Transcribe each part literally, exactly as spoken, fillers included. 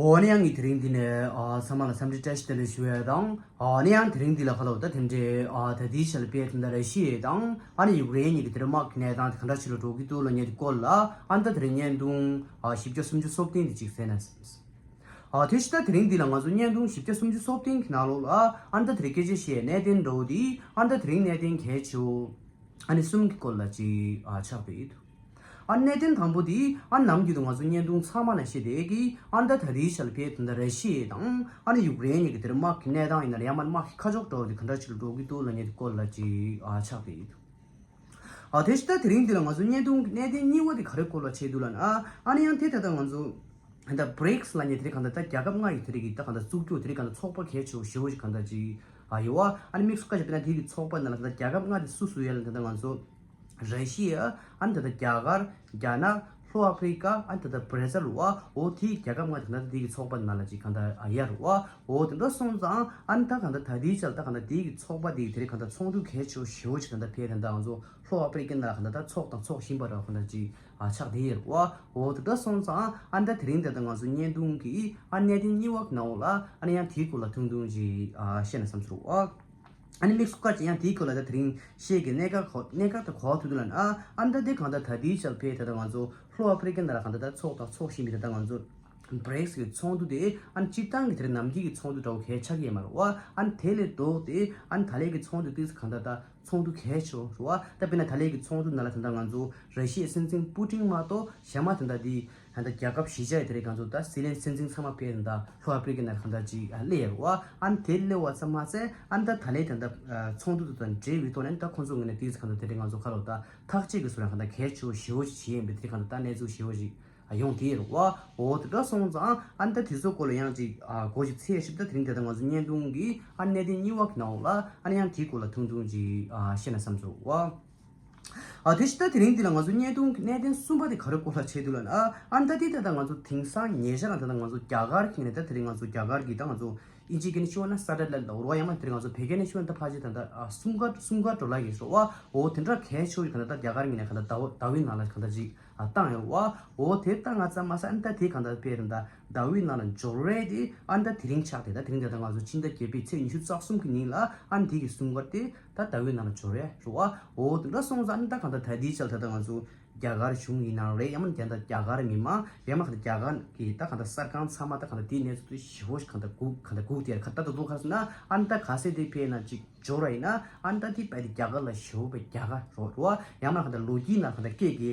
འོ་ནི་ཡང་ངས་དེ་རིང་འདི་ནས་ཨ་ཚང་མ་ལ་འཚམས་འདྲི་བཀྲ་ཤིས་བདེ་ལེགས་ཞུ་ཡ་དང་། ཨ་ནི་ཡང་དེ་རིང་འདི་ལ་ཁ་ལོ་ད་དེ་འདྲའི་ཨ་ད་ལྟའི་ཆ་ལ་དཔེ་དེ་འདྲ་ར་ཤི་ཡ་དང་ཨ་ནི་ཡུཀ་རེན་གཉིས་ཀྱི་དེ་འདྲ་དམག་གི་གནས་སྟངས་དེ་ག་འདྲ་ཞིག་ལ་འགྲོ་གི་འདུག་ལབ་མཁན་དེ་སྐོར་ལ་ཨ་ནི་ད་དེ་རིང་བརྙན་ཐུང་ཨ་བཞི་བརྒྱ་སུམ་ཅུ་སོ་བདུན་དེ་ཅིག་གསན་ན་བསམས། ཨ་དེ་བཞིན་ད་དེ་རིང་འདི་ལ་ང་ཚོ་བརྙན་ཐུང་བཞི་བརྒྱ་སུམ་ཅུ་སོ་བདུན་གྱི་ནང་ལོགས་ལ་ཨ་ནི་ད་དེ་རིང་སྐད་ཆ་བཤད་གནད་དོན་འདྲ་བོ་དེ་ཨ་ནི་ད་དེ་རིང་གནད་དོན་གལ་ཆེ་བོ་ཨ་ནི་གསུམ་གྱི་སྐོར་ལ་ཅིག་ཨ་ཆགས་བསྡད་ཡོད། ཨ་གནད་དོན་དང་པོ་དེ་ཨ་ནམ་རྒྱུན་དུ་ང་ཚོ་བརྙན་ཐུང་ཚང་མ་ལ་བཤད་བསྡད་ཀྱི་ཨ་ད་ད་ལྟའི་ཆ་ལ་བལ་དུ་ད་ར་ཤི་ཡ་དང་ཨ་ནི་ཡུཀ་རེན་གཉིས་ཀྱི་དེར་དམག་གི་གནས་སྟངས་ཡིན་ན་ཡང་མ་དམག་གི་ཁ་ཕྱོགས་འདྲ་བོ་དེ་ག་འདྲ་ཞིག་ལ་འགྲོ་གི་འདུག་ལབ་མཁན་དེ་སྐོར་ལ་ཅིག་ཨ་ཆགས་བསྡད་ཡོད། ཨ་དེ་བཞིན་ད་དེ་རིང་འདི་ལ་ང་ཚོ་བརྙན་ཐུང་གི་གནད་དོན་གཉིས་པ་དེ་ག་རེ་སྐོར་ལ་བྱས་འདུག་ལབ་ན་ཨ་ནི་ཡང་དེ་ད་ལྟ་ང་ཚོ་ད་ལྟ་བྷི་རིགས་ལབ་མཁན་དེ་རིང་ག་ད་ལྟ་རྒྱལ་ཁབ་ལྔ་ཡི་དེ་རིང་གི་ད་ག་ད་ལྟ་བཙུགས་རྒྱུ་དེ་རིང་ག་ད་ལྟ་ཚོགས་པ་གལ་ཆེ་བོ་ཞེ་བོ་ཞིག་ག་ད་ཅིག་ཨ་ཡོད་བ། ཨ་ནི་དམིགས་སུ་བཀར་བྱས་པ་ཡིན་ན་དེ་གི་ཚོགས་པ་ནང་ལ་ད་ལྟ་རྒྱལ་ཁབ་ལྔ་དེ་སུ་སུ་ཡོད་ལབ་ན་ད་ལྟ་ང་ཚོ་ར་ཤི་ཡ། ཨ་ནི་ད་ལྟ་རྒྱ་གར། རྒྱ་ནག། ལྷོ་ཨ་ཕི་རི་ཀ། ཨ་ནི་ད་ལྟ་བྷ་ར་ཟིལ་རེད་བ། འོ་དེའི་རྒྱལ་ཁབ་ལྔ་དེ་ག་ད་ལྟ་དེ་གི་ཚོགས་པ་ནང་ལ་ཅིག་ག་ད་ཨ་ཡོད་རེད་བ། འོ་དེ་འདྲ་སོང་ཙང་ཨ་ནི་ད་ག་ད་ད་ལྟའི་ཆར་ད་ག་ད་དེ་གི་ཚོགས་པ་དེ་དེ་རིང་ག་ད་ཚོགས་འདུ་གལ་ཆེ་བོ་ཞེ་བོ་ཞིག་ག་ད་ཕེབས། ད་ལྟ་ང་ཚོ་ལྷོ་ཨ་ཕི་རི་ཀའི་ནང་ལ་ག་ད་ད་ཚོགས་དང་ཚོགས་བཞིན་པ་འདྲ་བ་ག་ད་ཅིག་ཨ་ཆགས་བསྡད་ཡོད་རེད་བ། འོ་དེ་འདྲ་སོང་ཙང་ཨ་ནི་ད་དེ་རིང་ད་ལྟ་ང་ཚོ་བརྙན་ཐུང་གི་ཨ་གནད་དོན་གཉིས་པ་གི་ནང་ལ་ཨ་ནི་ཡང་དེའི་སྐོར་ལ་ཐུང་ཐུང་ཅིག་ཨ་བཤད་ན་བསམ་ཚུལ་རེད་བ། ཨ་ནི་དམིགས་སུ་བཀར་ཅིག་ཡང་དེའི་སྐོར་ལ་ད་དེ་རིང་བཤད་ཀྱི་གནད་འགག་གོ་གནད་འགག་དང་གོ་བ་ཐུག་དུས་ལ་ཨ་ཨ་ནི་ད་དེ་གང་ལྟར་ད་ལྟའི་ཆར་ཕེབས་ད་ལྟ་ང་ཚོ་ལྷོ་ཨ་ཕི་རི་ཀའི་ནང་ལ་གང་ལྟར་ད་ཚོགས་དང་ཚོགས་བཞིན་པའི་ད་ལྟ་ང་ཚོ་བྷི་རིགས་ཀྱི་ཚོགས་འདུ་དེ་ཨ་ནི་སྤྱིར་བཏང་གི་དེ་རིང་ནམ་རྒྱུན་གྱི་ཚོགས་འདུ་འདྲ་བོ་གལ་ཆགས་ཀྱི་ཡོད་མ་རེད་བ། ཨ་ནི་དེ་ལས་ལྡོག་སྟེ་ཨ་ནི་ད་ལན་གྱི་ཚོགས་འདུ་དེ་གང་ལྟར་ད་ཚོགས་འདུ་གལ་ཆེ་བོ་རེད་བ། ད་དཔེར་ན་ད་ལན་གྱི་ཚོགས་འདུ་ནང་ལ་ད་ལྟ་ང་ཚོ་ར་ཤི་ཡའི་སྲིད་འཛིན་པུ་ཏིན་མ་གཏོགས་གཞན་མ་ད་ལྟ་དེ། ད་ལྟ་རྒྱལ་ཁབ་བཞི་ཆ་ཡི་དེ་རིང་ང་ཚོ་ད་སྲིད་བློན་སྲིད་འཛིན་ཚང་མ་ཕེབས་ད་ལྷོ་ཨ་ཕི་རི་ཀའི་ནང་གང་ལྟར་ཅིག་སླེབས་ཡོད་རེད་བ། ཨ་ནི་དེ་སླེབས་པ་ཙམ་མ་ཟད་ཨ་ནི་ད་ད་ལན་ད་ལྟ་ཚོགས་འདུ་དེ་དང་འབྲེལ་བའི་ཐོག་ནས་ད་ཁོང་ཚོ་ངོས་ནས་ཏིག་ཙམ་གང་ལྟར་དེ་རིང་ང་ཚོ་ཁ་ལོ་ད་ཐག་གཅོད་ཀྱི་བཟོ་འདྲ་གང་ལྟར་གལ་ཆེ་བོ་ཞེ་བོ་ཞིག་བྱས་ཡིན་པའི་དེ་རིང་གང་ལྟར་ད་གནས་ཚུལ་ཞེ་བོ་ཞིག་ཡོང་བསྡད་ཡོད་རེད་བ། འོ་དེ་འདྲ་སོང་ཙང་ཨ་ནི་ད་དེ་ཚོ་སྐོར་ལ་ཡང་ཅིག་གོ་ཞིག་འཚོལ་ཞིབ་ད་དེ་རིང་དེ་ད་ང་ཚོ་བརྙན་ཐུང་གི་ཨ་གནད་དོན་གཉིས་པ་གི་ནང་ལ་ཨ་ནི་ཡང་དེའི་སྐོར་ལ་ཐུང་ཐུང་ཅིག་བཤད་ན་བསམ་སོང་བ། ཨ་དེ་བཞིན་ད་དེ་རིང་འདི་ལ་ང་ཚོ་བརྙན་ཐུང་གི་གནད་དོན་གསུམ་པ་དེ་ག་རེ་སྐོར་ལ་བྱས་འདུག་ལབ་ན་ཨ་ཨ་ནི་ད་དེ་ད་ལྟ་ང་ཚོ་དེང་སང་ཉེ་ཆར་ལ་ད་ལྟ་ང་ཚོ་རྒྱ་གར་གྱི་ནས་ད་དེ་རིང་ང་ཚོ་རྒྱ་གར་གྱི་ད་ང་ཚོ་ཨིན་ཇི་སྐད་ནས་ཤོད་ན་སེ་ཊ་ལའིཊ་ལབ་འོ་ཡང་མ་དེ་རིང་ང་ཚོ་བོད་སྐད་ནས་ཤོད་ན་ད་ཕལ་ཆེར་ད་ལྟ་ཨ་གསུམ་ཀ་གསུམ་ཀ་འགྲོ་ལ་ཡོད་སོ་བ། འོ་དེ་འདྲ་གལ་ཆེ་བོ་ཞིག་ག་ད་ལྟ་རྒྱ་གར་གྱི་ནས་ག་ད་ཟླ་བ་ཟླ་བའི་ནང་ལ་ག་ད་ཅིག་ཨ་བཏང་ཡོད་བ། འོ་དེ་བཏང་ང་ཙམ་མ་ཟད་ཨ་ནི་ད་དེ་ག་ད་དཔེར་ན་ད་ཟླ་བའི་ནང་ལ་འབྱོར་བ་དེ་ཨ་ནི་ད་དེ་རིང་ཆགས་ཏེ་ད་དེ་རིང་ད་ལྟ་ང་ཚོ་ཕྱི་ཟླ་བརྒྱད་པའི་ཚེས་ཉི་ཤུ་རྩ་གསུམ་གྱི་ཉིན་ལ་ཨ་ནི་དེ་གི་གསུམ་ཀ་དེ། ད་ཟླ་བའི་ནང་ལ་འབྱོར་ཡ་རེད་བ། འོ་དེ་འདྲ་སོང་ཙང་ཨ་ནི་ད་གང་ལྟར་ད་ལྟའི་ཆར་ད་ལྟ་ང་ཚོ་རྒྱ་གར་གཞུང་ཡིན་ན་རེད། ཡང་མིན་ད་ལྟ་རྒྱ་གར་མི་མང་ཡང་མིན་ད་ལྟ་རྒྱ་གར་གི་ད་གང་ལྟར་གསར་ཁང་ཚང་མ་ད་གང་ལྟར་དེའི་གནས་ཚུལ་དེ་ཞེ་པོ་ཞིག་གང་ལྟར་སྒུག་གང་ལྟར་སྒུག་དེ་ཡ་ཁ་ད་ད་དུང་ག་རེ་ཟེར་ན་ཨ་ནི་ད་ག་ཚད་དེ་ཕེབས་ན་ཅིག་འབྱོར་བ་ཡིན་ན་ཨ་ནི་ད་དེ་བས་དེ་རྒྱ་གར་ལ་ཞེ་པོ་བས་རྒྱ་གར་རོ་རོ་བ་ཡང་མིན་གང་ལྟར་ལོ་རྒྱུས་ནང་གང་ལྟར་སྐད་གི་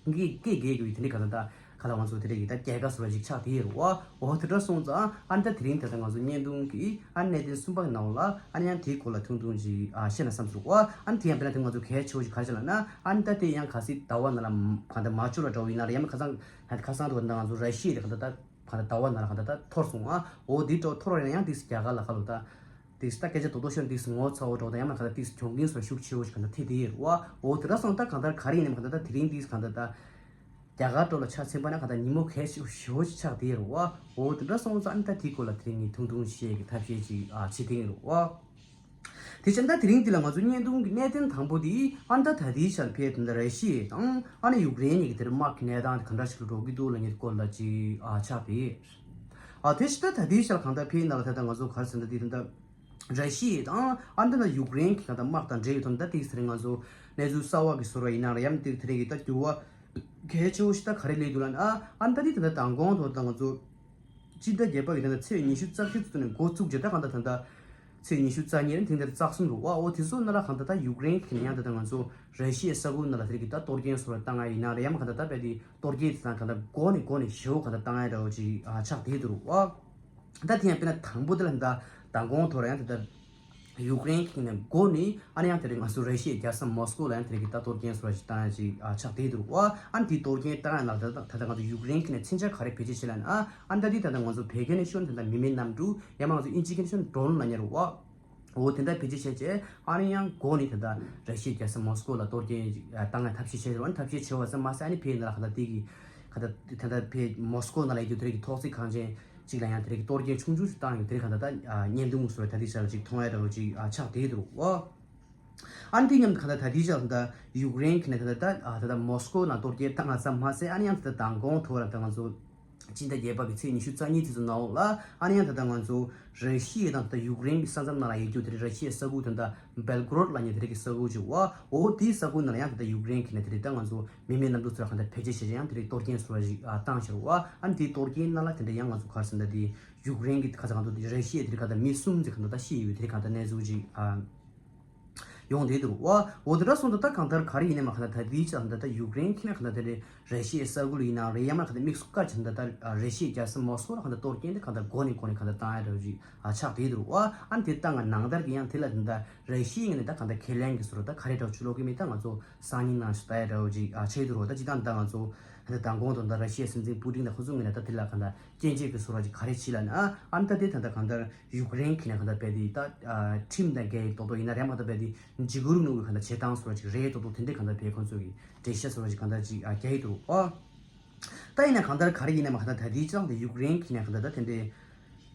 ངས་སྐད་རྒྱག་དགོས་དེ་འདྲ་ག་ད་ད་ག་ལ་ང་ཚོ་དེ་འདྲ་གི་ད་རྒྱལ་ཁ་བཟོ་འདྲ་ཅིག་ཆགས་དེ་ཡོད་རེད་བ། འོ་དེ་འདྲ་སོང་ཙང་ཨ་ནི་ད་དེ་རིང་ད་ལྟ་ང་ཚོ་བརྙན་ཐུང་གི་ཨ་ནི་གནད་དོན་གསུམ་པ་གི་ནང་ལ་ཨ་ནི་ཡང་དེའི་སྐོར་ལ་ཐུང་ཐུང་ཅིག་ཨ་བཤད་ན་བསམ་སོང་བ། ཨ་ནི་དེ་ཡང་དཔེར་ན་དེ་ང་ཚོ་གལ་ཆེ་བོ་ཞིག་ག་རེ་བྱས་ལབ་ན་ཨ་ནི་ད་དེ་ཡང་གལ་སྲིད་ཟླ་བ་ནང་ལ་ག་ད་མ་འབྱོར་བ་འདྲ་བོ་ཡིན་ན་རེད། ཡང་མིན་ཁ་སང་ཁ་སང་དུ་ད་ང་ཚོ་ར་ཤི་ཡ་དེ་ག་ད་ད་ག་ད་ཟླ་བ་ནང་ལ་ག་ད་ད་འཐོར་སོང་ཨ། འོ་དེ་འདྲ་འཐོར་བ་ཡིན་ན་ཡང་དེ་རྒྱ་གར་ལ་ཁ་ལོ་ད། དེ་ད་སྐད་ཆ་རྡོག་རྡོག་ཤོད་ན་དེ་ངོ་ཚ་བོ་འགྲོ་དང་ཡང་མིན་གང་ལྟར་དེ་གྱོང་གུན་སོགས་ཤུགས་ཆེ་བོ་ཞིག་གང་ལྟར་ཐེབས་དེ་ཡོད་རེད་བ། འོ་དེ་འདྲ་སོང་ད་གང་ལྟར་ག་རེ་ཡིན་ནའི་གང་ལྟར་ད་དེ་རིང་དེ་གང་ལྟར་ད་རྒྱ་གར་འགྲོ་ལ་ཆ་མཚོན་པ་ན་གང་ལྟར་ཉིན་མོ་གལ་ཆེ་བོ་ཞེ་བོ་ཞིག་ཆགས་དེ་ཡོད་རེད་བ། འོ་དེ་འདྲ་སོང་ཙང་ཨ་ནི་ད་དེའི་སྐོར་ལ་དེ་རིང་ངས་ཐུང་ཐུང་བཤད་ཀྱི་ཐབས་ཤེས་ཅིག་ཨ་བྱེད་དེ་ཡོད་རེད་བ། དེ་བཞིན་ད་དེ་རིང་འདི་ལ་ང་ཚོ་བརྙན་ཐུང་གི་གནད་དོན་དང་པོ་དེ་ཨ་ནི་ད་ད་ལྟའི་ཆར་ཕེབས་དེ་འདྲ་ར་ཤི་ཡ་དང་ཨ་ནི་ཡུཀ་རེན་གཉིས་ཀྱི་དེར་དམག་གི་གནས་སྟངས་དེ་ག་འདྲ་ཞིག་ལ་འགྲོ་གི་འདུག་ལབ་མཁན་སྐོར་ལ་ཅིག་ཨ་ཆགས་པས། ཨ་དེ་བཞིན་ད་ད་ལྟའི་ཆར་གང་ལྟར་ཕེབས་ཡིན་ན་ལ་ད་ལྟ་ང་ཚོ་ག་རེ་ཟེར་ན་དེ་ད་ལྟ། ར་ཤི་ཡ་དང་ཨ་ནི་ད་ཡུཀ་རེན་གྱི་གང་ལྟར་དམག་དང་འབྲེལ་བའི་ཐོག་ནས་ད་ཏིག་ཙམ་ང་ཚོ་གནས་ཚུལ་གསར་བ་གི་བཟོ་འདྲ་ཡིན་ན་ར་ཡང་ཏིག་དེ་རིང་གི་ད་འགྱུར་བ་གལ་ཆེ་བོ་ཞིག་ད་ག་རེ་སླེབས་འདུག་ལབ་ན་ཨ་ཨ་ནི་ད་ཏིག་ད་ལྟ་མདང་དགོང་ཐོག་ད་ང་ཚོ་སྤྱི་ཟླ་བརྒྱད་པ་གི་ད་ལྟ་ཚེས་ཉི་ཤུ་རྩ་བཞི་ཚོ་ནས་འགོ་བཙུགས་རྗེས་ད་གང་ལྟར་ད་ལྟ་ཚེས་ཉི་ཤུ་རྩ་གཉིས་རིང་དེང་ད་རྩ་གསུམ་རུ་བ་འོ་དེ་ཚོ་ནང་ལ་གང་ལྟར་ད་ཡུཀ་རེན་གྱི་ཡང་ད་ལྟ་ང་ཚོ་ར་ཤི་ཡའི་ས་ཁུལ་ནང་ལ་དེ་རིང་གི་ད་གཏོར་སྐྱོན་བཟོ་འདྲ་བཏང་ཡ་ཡིན་ན་ར་ཡང་གང་ལྟར་ད་རྦད་དེ་གཏོར་སྐྱོན་དེ་ཚང་གང་ལྟར་འགོ་ནས་འགོ་ནས་ཞེ་བོ་གང་ལྟར་བཏང་ཡ་འདྲ་བོ་ཅིག་ཨ་ཆགས་བསྡད་འདུག་རུ་བ། ད་དེ་ཡང་དཔེར་ན་དང་པོ་དེ་ལ་ད་མདང་དགོང་ཐོག་ར་ཡང་དེ་ལྟར་ཡུཀ་རེན་གྱི་ནས་འགོ་ནས་ཨ་ནི་ཡང་དེ་རིང་ང་ཚོ་ར་ཤི་ཡའི་རྒྱལ་ས་མོ་སི་ཀོ་ལ་ཡང་དེ་རིང་གི་ད་གཏོར་སྐྱོན་སོགས་ཤིག་བཏང་ཡ་ཅིག་ཨ་ཆགས་བསྡད་འདུག་བ། ཨ་ནི་དེ་གཏོར་སྐྱོན་བཏང་ཡ་ནང་ད་ད་ད་ལྟ་ང་ཚོ་ཡུཀ་རེན་གྱི་ནས་མཚོན་ཆ་ག་རེ་བེད་སྤྱོད་བྱེད་ལབ་ན་ཨ་ཨ་ནི་ད་དེ་ད་ལྟ་ང་ཚོ་བོད་སྐད་ནས་ཤོད་ན་ད་ལྟ་མི་མེད་གནམ་གྲུ་ཡང་མ་ང་ཚོ་ཨིན་ཇི་སྐད་ནས་ཤོད་ན་ཌོ་རོན་ལབ་མཁན་རུ་བ། འོ་དེ་འདྲ་བེད་སྤྱོད་བྱས་རྗེས་ཨ་ནི་ཡང་འགོ་ནས་དེ་འདྲ་ར་ཤི་ཡའི་རྒྱལ་ས་མོ་སི་ཀོ་ལ་གཏོར་སྐྱོན་ཅིག་བཏང་ཡ་ཐབས་ཤེས་བྱས་རེད་བ། ཐབས་ཤེས་བྱས་པ་ཙམ་མ་ཟད་ཨ་ནི་ཕེབས་ནང་ལ་ག་ད་དེ་གི་ག་ད་དེ་འདྲ་ཕེབས་མོ་སི་ཀོ་ནང་ལ་ཡོད་དུས་དེ་རིང་གི་ཐོག་བརྩེགས་ཁང་ཆེན་ཅིག་ལ་ཡང་དེ་རིང་གི་གཏོར་སྐྱོན་ཆུང་ཆུང་ཞིག་བཏང་ཡོད། དེ་རིང་ག་ད་ད་བརྙན་ཐུང་སོགས་ད་དེ་ཆ་ལ་ཅིག་མཐོང་ཡ་འདྲ་བོ་ཅིག་ཆགས་བསྡད་འདུག་བ། ཨ་ནི་དེ་མཉམ་དུ་ག་ད་ད་དེ་ཆ་ལ་ད་ཡུཀ་རེན་གྱི་ནས་ད་ད་ད་ད་མོ་སི་ཀོ་ནང་གཏོར་སྐྱོན་བཏང་ཡ་ཙམ་མ་ཟད་ཨ་ནི་ཡང་ད་ད་མདང་དགོང་ཐོག་ལ་ད་ང་ཚོ། སྤྱི་ཟླ་བརྒྱད་པ་གི་ཚེས་ཉི་ཤུ་རྩ་གཉིས་དེ་ཚོ་ནང་ལོགས་ལ། ཨ་ནི་ཡང་ད་ལྟ་ང་ཚོ་ར་ཤི་ཡ་དང་ད་ལྟ་ཡུཀ་རེན་གྱི་ས་མཚམས་ནང་ལ་ཡོད་རྒྱུ་དེ་རེད། ར་ཤི་ཡའི་ས་ཁུལ་དེ་འདྲ་བེལ་གོ་རོད་ལབ་མཁན་དེ་རིགས་ཀྱི་ས་ཁུལ་ཅིག་ཡོད་པ། འོ་དེའི་ས་ཁུལ་ནང་ལ་ཡང་ད་ལྟ་ཡུཀ་རེན་གྱི་ནས་དེ་རིགས་ད་ང་ཚོ་མི་མེད་གནམ་གྲུ་ཚོ་ལ་གང་ལྟར་ཕལ་ཆེར་བྱས་ཡང་དེ་རིགས་གཏོར་སྐྱོན་ཚོ་ཞིག་ཨ་བཏང་ཤར་བ། ཨ་ནི་དེའི་གཏོར་སྐྱོན་ནང་ལ་དེ་འདྲ་ཡང་ང་ཚོ་ག་རེ་ཟེར་ན་དེ་ཡུཀ་རེན་གྱི་ཁ་ཚ་གང་ཐུབ་དེ་ར་ཤི་ཡའི་དེ་རིགས་གང་ལྟར་མི་གསུམ་ཙམ་གང་ལྟར་ད་ཤི་ཡོད་དེ་རིགས་གང་ལྟར་གནས་ཚུལ་ཅིག་ཨ། ཡོང་བསྡད་འདུག་བ། འོ་དེ་འདྲ་སོང་ཙང་ད་གང་ལྟར་ག་རེ་ཡིན་ནའི་མ་གང་ལྟར་ད་ལྟའི་ཆ་ལ་ད་ལྟ་ཡུཀ་རེན་ཁྱེད་ན་གང་ལྟར་དེ་རེད། ར་ཤི་ཡའི་ས་ཁུལ་ཡིན་ནའང་རེད། ཡང་མ་གང་ལྟར་དམིགས་སུ་བཀར་བྱས་ན་ད་ལྟ་ར་ཤི་ཡའི་རྒྱལ་ས་མོ་སི་ཀོ་ལ་གང་ལྟར་གཏོར་སྐྱོན་དེ་གང་ལྟར་འགོ་ནས་འགོ་ནས་གང་ལྟར་བཏང་ཡ་འདྲ་བོ་ཅིག་ཨ་ཆགས་བསྡད་འདུག་བ། ཨ་ནི་དེ་ལྟ་ང་ནང་ལྟར་གྱི་ཡང་དེ་ལ་ད་ལྟ་ར་ཤི་ཡའི་ངོས་ནས་ད་གང་ལྟར་ཁས་ལེན་གྱི་བཟོ་འདྲ་ད་ག་རེ་འདྲ་བོ་ཅིག་ཀློག་གི་མེད། ད་ང་ཚོ་སང་ཉིན་ནང་ཞིག་ལྟ་ཡ་འདྲ་བོ་ཅིག་ཨ་ཆགས་འདུག་བ། ད་སྤྱིར་བཏང་ད་ང་ཚོ་ད་ལྟ་མདང་དགོང་དུ་ད་ར་ཤི་ཡའི་སྲིད་འཛིན་པུ་ཏིན་དང་ཁོ་ཚོ་ངོས་ནས་ད་དེ་ལ་གང་ལྟར་སྐྱོན་བརྗོད་ཀྱི་བཟོ་འདྲ་ཅིག་ག་རེ་བྱས་ལབ་ན། ཨ་ནི་ད་དེ་ད་ལྟ་གང་ལྟར་ཡུཀ་རེན་གྱི་ནས་གང་ལྟར་བས་དེ་ད་ཁྲིམས་དང་འགལ་ཡག་ཏོག་ཏོག་ཡིན་ན་རེད། མ་གཏོགས་བས་དེ་འཇིགས་སྐུལ་གནང་གི་གང་ལྟར་བྱེད་སྟངས་བཟོ་འདྲ་ཅིག་རེད་ཏོག་ཏོག་དེ་འདྲས་གང་ལྟར་བས་ཁོང་ཚོ་གི་འགྲེལ་བཤད་བཟོ་འདྲ་ཅིག་གང་ལྟར་ཅིག་རྒྱག་གི་འདུག་ཨ། ད་ཡིན་ན་གང་ལྟར་ག་རེ་ཡིན་ན་མ་གང་ལྟར་ད་དེའི་ཅང་དེ་ཡུཀ་རེན་གྱི་ནས་གང་ལྟར་ད་དེ་འདྲས་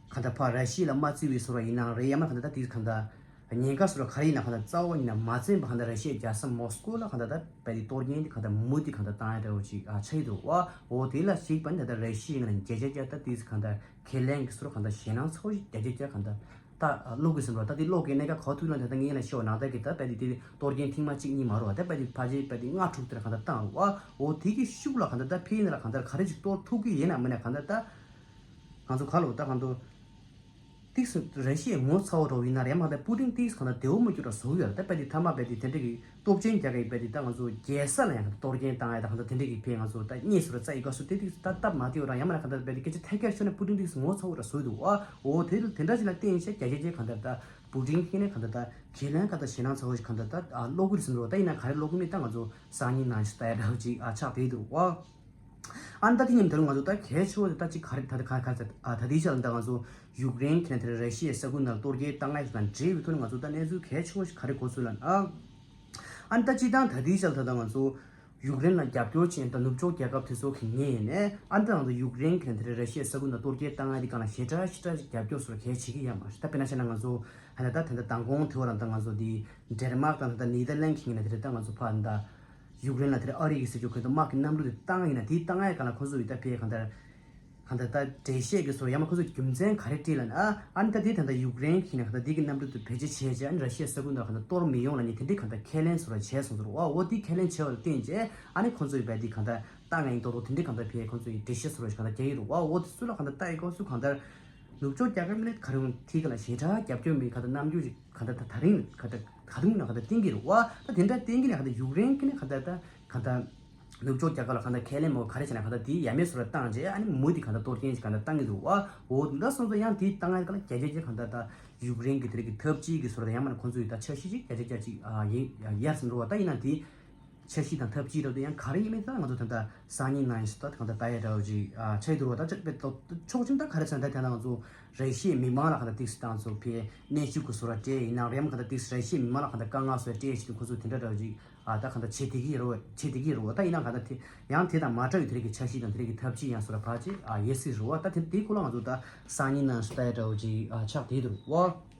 གང་ལྟར་ཕར་ར་ཤི་ཡ་ལ་མ་བརྩི་བའི་བཟོ་འདྲ་ཡིན་ནའང་རེད། ཡང་མ་གང་ལྟར་ད་དེ་གང་ལྟར་ཉེན་ཁ་བཟོ་འདྲ་ག་རེ་ཡིན་ན་གང་ལྟར་རྩ་བ་ཉིད་ནས་མ་བརྩིས་པ་གང་ལྟར་ར་ཤི་ཡའི་རྒྱལ་ས་མོ་སི་ཀོ་ལ་གང་ལྟར་ད་བས་དེ་གཏོར་སྐྱོན་དེ་གང་ལྟར་མུ་མཐུད་གང་ལྟར་བཏང་ཡ་འདྲ་བོ་ཅིག་ཨ་ཆགས་ཀྱི་འདུག་བ། འོ་དེ་ལ་གཞིགས་པ་ནི་ད་ལྟ་ར་ཤི་ཡའི་ངོས་ནས་བརྒྱ་ཆ་བརྒྱ་ད་དེ་གང་ལྟར་ཁས་ལེན་གྱི་བཟོ་འདྲ་གང་ལྟར་ཞེད་སྣང་ཚ་བོ་ཞིག་བརྒྱ་ཆ་བརྒྱ་གང་ལྟར་ད་ཀློག་གི་ཟིན་པ། ད་དེ་ཀློག་གི་གནད་འགག་ག་ཐུག་ན་ད་ལྟ་ངས་ལ་ཤོད་ནང་ལྟར་གྱི་ད་བས་དེ་དེ་གཏོར་སྐྱོན་ཐེངས་མ་གཅིག་གཉིས་མ་རུ་བ། ད་བས་དེ་ཕལ་ཆེར་བས་དེ་ལྔ་དྲུག་དེར་གང་ལྟར་བཏང་རུ་བ། འོ་དེ་གི་ཤུགས་ལ་གང་ལྟར་ད་ཕའི་ནང་ལ་གང་ལྟར་ག་རེ་ཅིག་གཏོར་ཐུབ་ཀྱི་ཡིན་ན་མིན་ན་གང་ལྟར་ད་ང་ཚོ་ག་ལོ་ད་གང་ལྟར། ཏིག་སི་ར་ཤི་ཡའི་ངོ་ཚ་བོ་འགྲོ་བ་ཡིན་ན་རེད། མ་ད་པུ་ཏིན་ཏིག་སི་གང་ལྟར་བདེ་བོ་མ་གྱུར་ར་བཟོ་གི་ཡོད་རེད། ད་བས་དེ་ཐ་མ་བས་དེ་དེ་འདྲ་གི་སྟོབས་ཆེན་རྒྱག་གི་བས་དེ་ད་ང་ཚོ་རྒྱལ་ས་ལ་ཡང་གཏོར་སྐྱོན་བཏང་ཡ་ད་གང་ལྟར་དེ་འདྲ་གི་བས་ང་ཚོ་ད་གཉིས་སུ་ར་རྩ་ཡི་ག་སུ་དེ་ཏིག་སི་ད་སྟབས་མ་བདེ་བ་རང་ཡང་མ་ན་གང་ལྟར་བས་དེ་སྐད་ཆ་ཐད་ཀར་ཤོད་ན་པུ་ཏིན་ཏིག་སི་ངོ་ཚ་བོ་ར་བཟོ་གི་འདུག་ཨ། འོ་དེ་དེ་འདྲ་ཞིག་ལ་བརྟེན་བྱས་རྒྱ་རྒྱ་རྒྱ་གང་ལྟར་ད་པུ་ཏིན་ཁྱེད་ནས་གང་ལྟར་ད་ཁས་ལེན་གང་ལྟར་ཞེད་སྣང་ཚ་བོ་ཞིག་གང་ལྟར་ད་ཨ་ཀློག་གི་རེད་ཟིན་རོ། ད་ཡིན་ན་ག་རེ་ཀློག་གི་མེད། ད་ང་ཚོ་སང་ཉིན་ནང་ཞིག་ལྟ་ཡ་འདྲ་བོ་ཅིག་ཨ་ཆགས་བསྡད་འདུག་ཨ། ཨ་ནི་ད་དེ་མཉམ་དུ་ང་ཚོ་ད་གལ་ཆེ་བོ་ཞིག་ད་ཅིག་ག་རེ་ད་ད་ག་ག་ད་ད་ལྟའི་ཆར་ད་ང་ཚོ་ཡུཀ་རེན་གྱི་ནས་དེར་ར་ཤི་ཡའི་ས་ཁུལ་ནང་གཏོར་རྒྱག་བཏང་ཡ་དང་འབྲེལ་བའི་ཐོག་ནས་ང་ཚོ་ད་གནས་ཚུལ་གལ་ཆེ་བོ་ཞིག་ག་རེ་གོ་ཚུལ་ལ་ཨ། ཨ་ནི་ད་སྤྱིར་བཏང་ད་ལྟའི་ཆར་ད་ད་ང་ཚོ་ཡུཀ་རེན་ལ་རྒྱབ་སྐྱོར་བྱེད་ད་ནུབ་ཕྱོགས་རྒྱལ་ཁབ་དེ་ཚོ་གི་ངོས་ནས་ཨ་ནི་ད་ང་ཚོ་ཡུཀ་རེན་གྱི་ནས་དེར་ར་ཤི་ཡའི་ས་ཁུལ་ནང་གཏོར་རྒྱག་བཏང་ཡ་དེ་གང་ལ་ཞེ་དྲག་ཞེ་དྲག་རྒྱབ་སྐྱོར་སོགས་གལ་བྱེད་ཀྱི་ཡ་མ་རེད། ད་དཔེར་ན་བཤད་ན་ང་ཚོ་ཧ་ལ་ད་ད་ད་མདང་དགོང་དེ་བ་ལ་ད་ང་ཚོ་དེ་ཌེན་མཱག་དང་ད་ནེ་དར་ལན་གྱི་ངོས་ནས་དེར་ད་ང་ཚོ་ཕ་ད། ཡུཀ་རེན་ལ་དེར་ཨ་རི་གི་སྲིད་ཇུས་ཁོ་ཚོ་དམག་གི་གནམ་གྲུ་དེ་བཏང་ཡིན་ན་དེའི་བཏང་ཡའི་སྒང་ལ་ཁོ་ཚོ་ཡི་ད་ཕའི་གང་ལྟར་གང་ལྟར་ད་འགྲེལ་བཤད་ཀྱི་བཟོ་ཡང་མ་ཁོ་ཚོ་རྒྱུ་མཚན་ག་རེ་བྲིས་ལ་ན་ཨ་ནི་ད་དེ་ད་ལྟ་ཡུཀ་རེན་གྱི་ནས་གང་ལྟར་དེ་གི་གནམ་གྲུ་དེ་བེད་སྤྱོད་བྱས་བྱས་ཨ་ནི་ར་ཤི་ཡའི་ས་ཁུལ་ནང་གང་ལྟར་གཏོར་མི་ཡོང་ལ་ནི་དེ་འདྲའི་གང་ལྟར་ཁས་ལེན་བཟོ་འདྲ་བྱས་སོང་ཟེར་བ། འོ་དེ་ཁས་ལེན་བྱས་པ་ལ་བརྟེན་བྱས་ཨ་ནི་ཁོ་ཚོ་ཡི་བས་དེ་གང་ལྟར་བཏང་ཡིན་ཏོག་ཏོག་དེ་འདྲའི་གང་ལྟར་ཕའི་ཁོ་ཚོ་ཡི་འགྲེལ་བཤད་བཟོ་འདྲ་ཞིག་གང་ལྟར་རྒྱག་གི་རེད་བ། འོ་དེ་ཚོ་ལ་གང་ལྟར་ལྟ་ཡི་སྐབས་སུ་གང་ལྟར། ནུབ་ཕྱོགས་རྒྱལ་ཁབ་ནས་ག་རེ་ཡོང་དེའི་སྒང་ལ་ཞེ་དྲག་རྒྱབ་སྐྱོར་མེད་ག་ད་རྣམ་འགྱུར་ཞིག་ག་ད་ད་ད་རིང་ག་ད་ད་དུང་ན་ག་ད་བསྟན་གྱི་རེད་བ། ད་དེ་འདྲ་བསྟན་གྱི་ནས་ག་ད་ཡུཀ་རེན་གྱི་ནས་ག་ད་ད་ག་ད་ནུབ་ཕྱོགས་རྒྱལ་ཁབ་ལ་ག་ད་ཁས་ལེན་མོ་ག་རེ་བྱས་ན་ག་ད་དེ་ཡ་མེད་བཟོ་འདྲ་བཏང་རྗེས་ཨ་ནི་མུ་དེ་ག་ད་གཏོར་སྐྱོན་ཞིག་ག་ད་བཏང་གི་འདུག་བ། འོ་འདྲ་སོང་ཙང་ཡང་དེ་བཏང་ཡ་ག་ལ་རྒྱ་རྒྱ་རྒྱ་ག་ད་ད་ཡུཀ་རེན་གྱི་དེ་རིགས་ཀྱི་འཐབ་ཇུས་ཀྱི་བཟོ་འདྲ་ཡང་མ་ན་ཁོང་ཚོ་ཡི་ད་འཆར་གཞི་ཅིག་རྒྱ་རྒྱ་རྒྱ་ཅིག་ཡར་ཟིན་འགྲོ་བ། ད་ཡིན་ན་དེ་འཆར་གཞི་དང་ཐབས་ཇུས་རབ་ཏུ་ཡང་ག་རེ་ཡིན་མིན་ད་ང་ཚོ་ད་ལྟ་སང་ཉིན་གནངས་ཉིན་ད་གང་ལྟར་ལྟ་ཡ་འདྲ་བོ་ཅིག་ཨ་ཆགས་འདུག་བ། ད་ཆ་དཔེ་ཏོ་ཕྱོགས་གཅིག་ད་ག་རེ་ཟེར་ན་ད་དེ་ན་ང་ཚོ་ར་ཤི་ཡའི་མི་མང་ལ་གང་ལྟར་ཏིག་སི་ཏང་ཚོ་ཕའི་གནས་ཆུང་གི་བཟོ་འདྲ་སྤྲད་ཡིན་ན་རེམ་གང་ལྟར་ཏིག་སི་ར་ཤི་ཡའི་མི་མང་ལ་གང་ལྟར་དཀའ་ངལ་བཟོ་སྤྲད་བྱེད་དུས་ཁོ་ཚོ་དེ་འདྲ་འདྲ་བོ་ཅིག་ཨ་ད་གང་ལྟར་བྱེད་བསྡད་ཀྱི་རེད་བ། བྱེད་བསྡད་ཀྱི་རེད་བ། ད་ཡིན་ན་གང་ལྟར་དེ་ཡང་དེ་དང་མ་འདྲ་བའི་དེ་རིགས་ཀྱི་འཆར་གཞི་དང་དེ་རིགས་ཀྱི་ཐབས་ཇུས་ཡང་བཟོ་འདྲ་ཕར་ཅིག་ཨ་ཡོད་སྲིད་རེད་བ། ད་དེ་དེའི་སྐོར་ལ་ང་ཚོ་ད་སང་ཉིན་གནངས་ཉིན་ལྟ་ཡ་འདྲ་བོ་ཅིག་ཨ་ཆགས་བསྡད་འདུག་བ།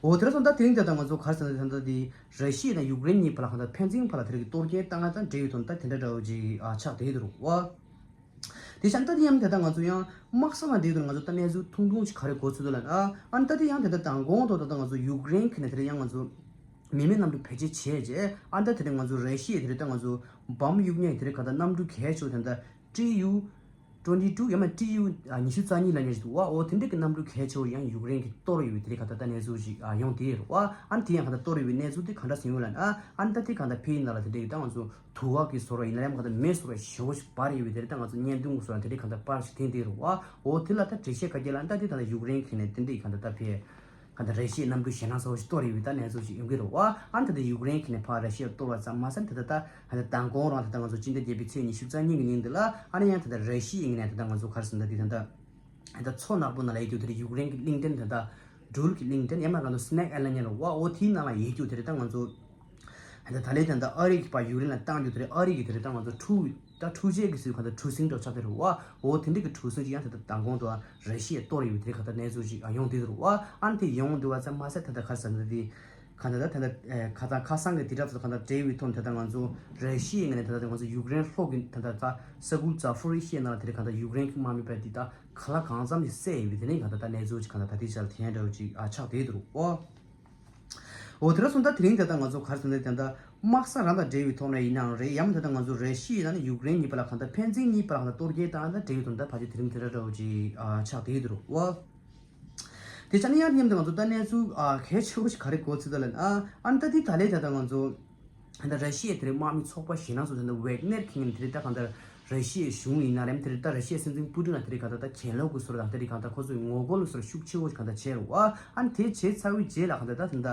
འོ་དེ་ར་སོང་ད་དེ་རིང་ད་ལྟ་ང་ཚོ་ག་རེ་ཟེར་ན་ད་ལྟ་དེ་ར་ཤི་ཡ་དང་ཡུཀ་རེན་གཉིས་བར་ལ་གང་ལྟར་ཕན་ཚུན་བར་ལ་དེ་རིགས་ཀྱི་གཏོར་སྐྱོན་བཏང་ཡ་དང་འབྲེལ་ཡོད་དོན་དག་དེ་འདྲ་འདྲ་བོ་ཅིག་ཨ་ཆགས་བསྡད་འདུག་བ། དེ་བཞིན་ད་དེ་ཡང་ད་ལྟ་ང་ཚོ་ཡང་དམག་ས་ནང་བསྡད་དུས་ང་ཚོ་ད་གནས་ཚུལ་ཐུང་ཐུང་ཅིག་ག་རེ་གོ་ཚུལ་འདུག་ལབ་ན་ཨ་ཨ་ནི་ད་དེ་ཡང་ད་ལྟ་མདང་དགོང་དུ་ད་ལྟ་ང་ཚོ་ཡུཀ་རེན་གྱི་ནས་དེ་རིང་ཡང་ང་ཚོ་མི་མེད་གནམ་གྲུ་བེད་སྤྱོད་བྱས་རྗེས་ཨ་ད་དེ་རིང་ང་ཚོ་ར་ཤི་ཡའི་དེ་རིང་ད་ང་ཚོ་འབམ་གཡུག་ཉེས་དེ་རིང་ག་ད་གནམ་གྲུ་གལ་ཆེ་བོ་དེ་འདྲ་ཀྲི་ཡུ་ཊུ་ཝེན་ཊི་ཊུ་ཡང་མིན་ཀྲི་ཡུ་ཉི་ཤུ་རྩ་གཉིས་ལབ་མཁན་ཞིག་འདུག་བ། འོ་དེ་འདྲ་གི་གནམ་གྲུ་གལ་ཆེ་བོ་ཡང་ཡུཀ་རེན་གྱིས་གཏོར་ཡོད་པའི་དེ་རིང་ག་ད་ལྟ་གནས་ཚུལ་ཞིག་ཡོང་བསྡད་ཡོད་རེད་བ། ཨ་ནི་དེ་ཡང་ག་ད་གཏོར་ཡོད་པའི་གནས་ཚུལ་དེ་ག་འདྲ་ཟིན་ཡོད་ལབ་ན་ཨ་ནི་ད་དེ་ག་ད་ཕའི་ནང་ལ་དེ་འདྲ་གི་ད་ང་ཚོ་དུ་བ་གི་བཟོ་འདྲ་ཡིན་ན་ཡང་ག་ད་མེ་བཟོ་འདྲ་ཞེ་པོ་ཞིག་འབར་ཡོད་པའི་དེ་རིང་ད་ང་ཚོ་བརྙན་ཐུང་གི་བཟོ་འདྲ་དེ་འདྲ་ག་ད་པར་ཞིག་འཐེན་བསྡད་ཡོད་རེད་བ། འོ་དེ་ལ་ད་འགྲེལ་བཤད་ག་རེ་ལབ་ན་ད་དེ་ད་ལྟ་ཡུཀ་རེན་གྱི་ནས་དེ་འདྲ་གི་ག་ད་ད་ཕའི་ག་ད་ར་ཤི་ཡའི་གནམ་གྲུ་ཞེད་སྣང་ཚ་བོ་ཞིག་གཏོར་ཡོད་པའི་ད་གནས་ཚུལ་ཞིག་ཡོང་གི་རེད་བ། ཨ་ནི་ད་ལྟ་ཡུཀ་རེན་གྱི་ནས་ཕར་ར་ཤི་ཡ་གཏོར་བ་ཙམ་མ་ཟད་ད་ལྟ་ད་ད་ལྟ་མདང་དགོང་རང་ད་ལྟ་ང་ཚོ་སྤྱི་ཟླ་བརྒྱད་པའི་ཚེས་ཉི་ཤུ་རྩ་གཉིས་ཀྱི་ཉིན་འདི་ལ་ཨ་ནི་ཡང་ད་ལྟ་ར་ཤི་ཡའི་ངོས་ནས་ད་ལྟ་ང་ཚོ་ག་རེ་ཟེར་ན་ད་དེ་ད་ལྟ་ད་ལྟ་མཚོ་ནག་པོ་ནང་ལ་ཡོད་རྒྱུ་དེ་རེད། ཡུཀ་རེན་གྱི་གླིང་ཕྲན་ད་ལྟ་སྦྲུལ་གྱི་གླིང་ཕྲན་ཡང་མིན་ང་ཚོ་སི་ནེག་ཨའི་ལན་ལབ་ཡོད་རེད་བ། འོ་དེའི་ནང་ལ་ཡོད་རྒྱུ་དེ་རེད། ད་ང་ཚོ་ད་ལྟ་ད་ལན་ད་ལྟ་ཨ་རི་གིས་ཕར་ཡུཀ་རེན་ལ་བཏང་རྒྱུ་དེ་རེད། ཨ་རི་གིས་དེ་རེད་ད་ང་ཚོ་འཕྲུལ་ད་འཕྲུལ་ཆས་ཀྱི་ཚུལ་ག་ད་གྲུ་གཟིངས་འདྲ་ཆགས་དེ་རེད་བ། འོ་དེ་འདྲ་གི་གྲུ་གཟིངས་ཅིག་ཡང་ད་ལྟ་མདང་དགོང་དུ་ར་ཤི་ཡས་གཏོར་ཡོད་པའི་དེ་ག་ད་གནས་ཚུལ་ཅིག་ཡོང་བསྡད་རེད་བ། ཨ་ནི་དེ་ཡོང་བསྡད་པ་ཙམ་མ་ཟད་ད་ལྟ་ག་རེ་ཟེར་ན་དེ་ གང་ལྟར་ད་ད་ལྟ་ཁ་ཚང་ཁ་སང་གི་དེ་འདྲ་ཚོ་གང་ལྟར་འབྲེལ་བའི་ཐོག་ནས་ད་ལྟ་ང་ཚོ་ར་ཤི་ཡའི་ངོས་ནས་ད་ལྟ་ང་ཚོ་ཡུཀ་རེན་ལྷོ་གི་ད་ལྟ་ད་ས་ཁུལ་ཛ་ཕོ་རི་ཤི་ཡའི་ནང་ལ་དེ་རིང་གང་ལྟར་ཡུཀ་རེན་གྱི་དམག་མི་བས་དེ་ད་ག་ལ་གང་འཚམ་ཞིག་བསད་ཡོད་པའི་དེ་རིང་གང་ལྟར་ད་གནས་ཚུལ་ཅིག་གང་ལྟར་ད་ལྟའི་ཆར་དེ་འདྲ་བོ་ཅིག་ཨ་ཆགས་བསྡད་འདུག་ཨོ། འོ་དེ་འདྲ་སོང་ད་དེ་རིང་ད་ལྟ་ང་ཚོ་ག་རེ་ཟེར་ན་ད་ལྟ་དམག་ས་རང་དང་འབྲེལ་བའི་ཐོག་ནས་ཡིན་ནའང་རེད། ཡང་ད་ལྟ་ང་ཚོ་ར་ཤི་ཡ་དང་ཡུཀ་རེན་གཉིས་བར་ལ་གང་ལྟར་ཕན་ཚུན་གཉིས་བར་ལ་གང་ལྟར་གཏོར་རྒོལ་དང་ད་འབྲེལ་བའི་ཐོག་ནས་ད་ཕལ་ཆེར་དེ་རིང་དེ་འདྲ་འདྲ་བོ་ཅིག་ཨ་ཆགས་བསྡད་འདུག་ཨོ། དེ་ཆ་ནས་ཡང་མཉམ་དུ་ང་ཚོ་ད་གནས་ཚུལ་ཨ་གལ་ཆེ་བོ་ཞིག་ག་རེ་གོ་ཚུལ་ད་ལ་ཨ་ཨ་ནི་ད་དེ་ད་ལས་ད་ལྟ་ང་ཚོ་ད་ལྟ་ར་ཤི་ཡའི་དེ་རིང་དམག་མི་ཚོགས་པ་ཞེ་ན་ཚོ་ད་ལྟ་ཝེག་ནེར་ཁེ་ནས་དེ་རིང་ད་གང་ལྟར་ར་ཤི་ཡའི་གཞུང་ཡིན་ན་རེད། དེ་རིང་ད་ར་ཤི་ཡའི་སྲིད་འཛིན་པུ་ཏིན་ལ་དེ་རིང་གང་ལྟར་ད་གྱེན་ལོག་གི་ཟུར་དང་དེ་རིང་གང་ལྟར་ཁོ་ཚོའི་ངོ་རྒོལ་གྱི་ཟུར་ཤུགས་ཆེ་བོ་ཞིག་གང་ལྟར་བྱས་རེད་བ། ཨ་ནི་དེ་བྱས་ཚར་བའི་རྗེས་ལ་གང་ལྟར་ད་ད་ལྟ་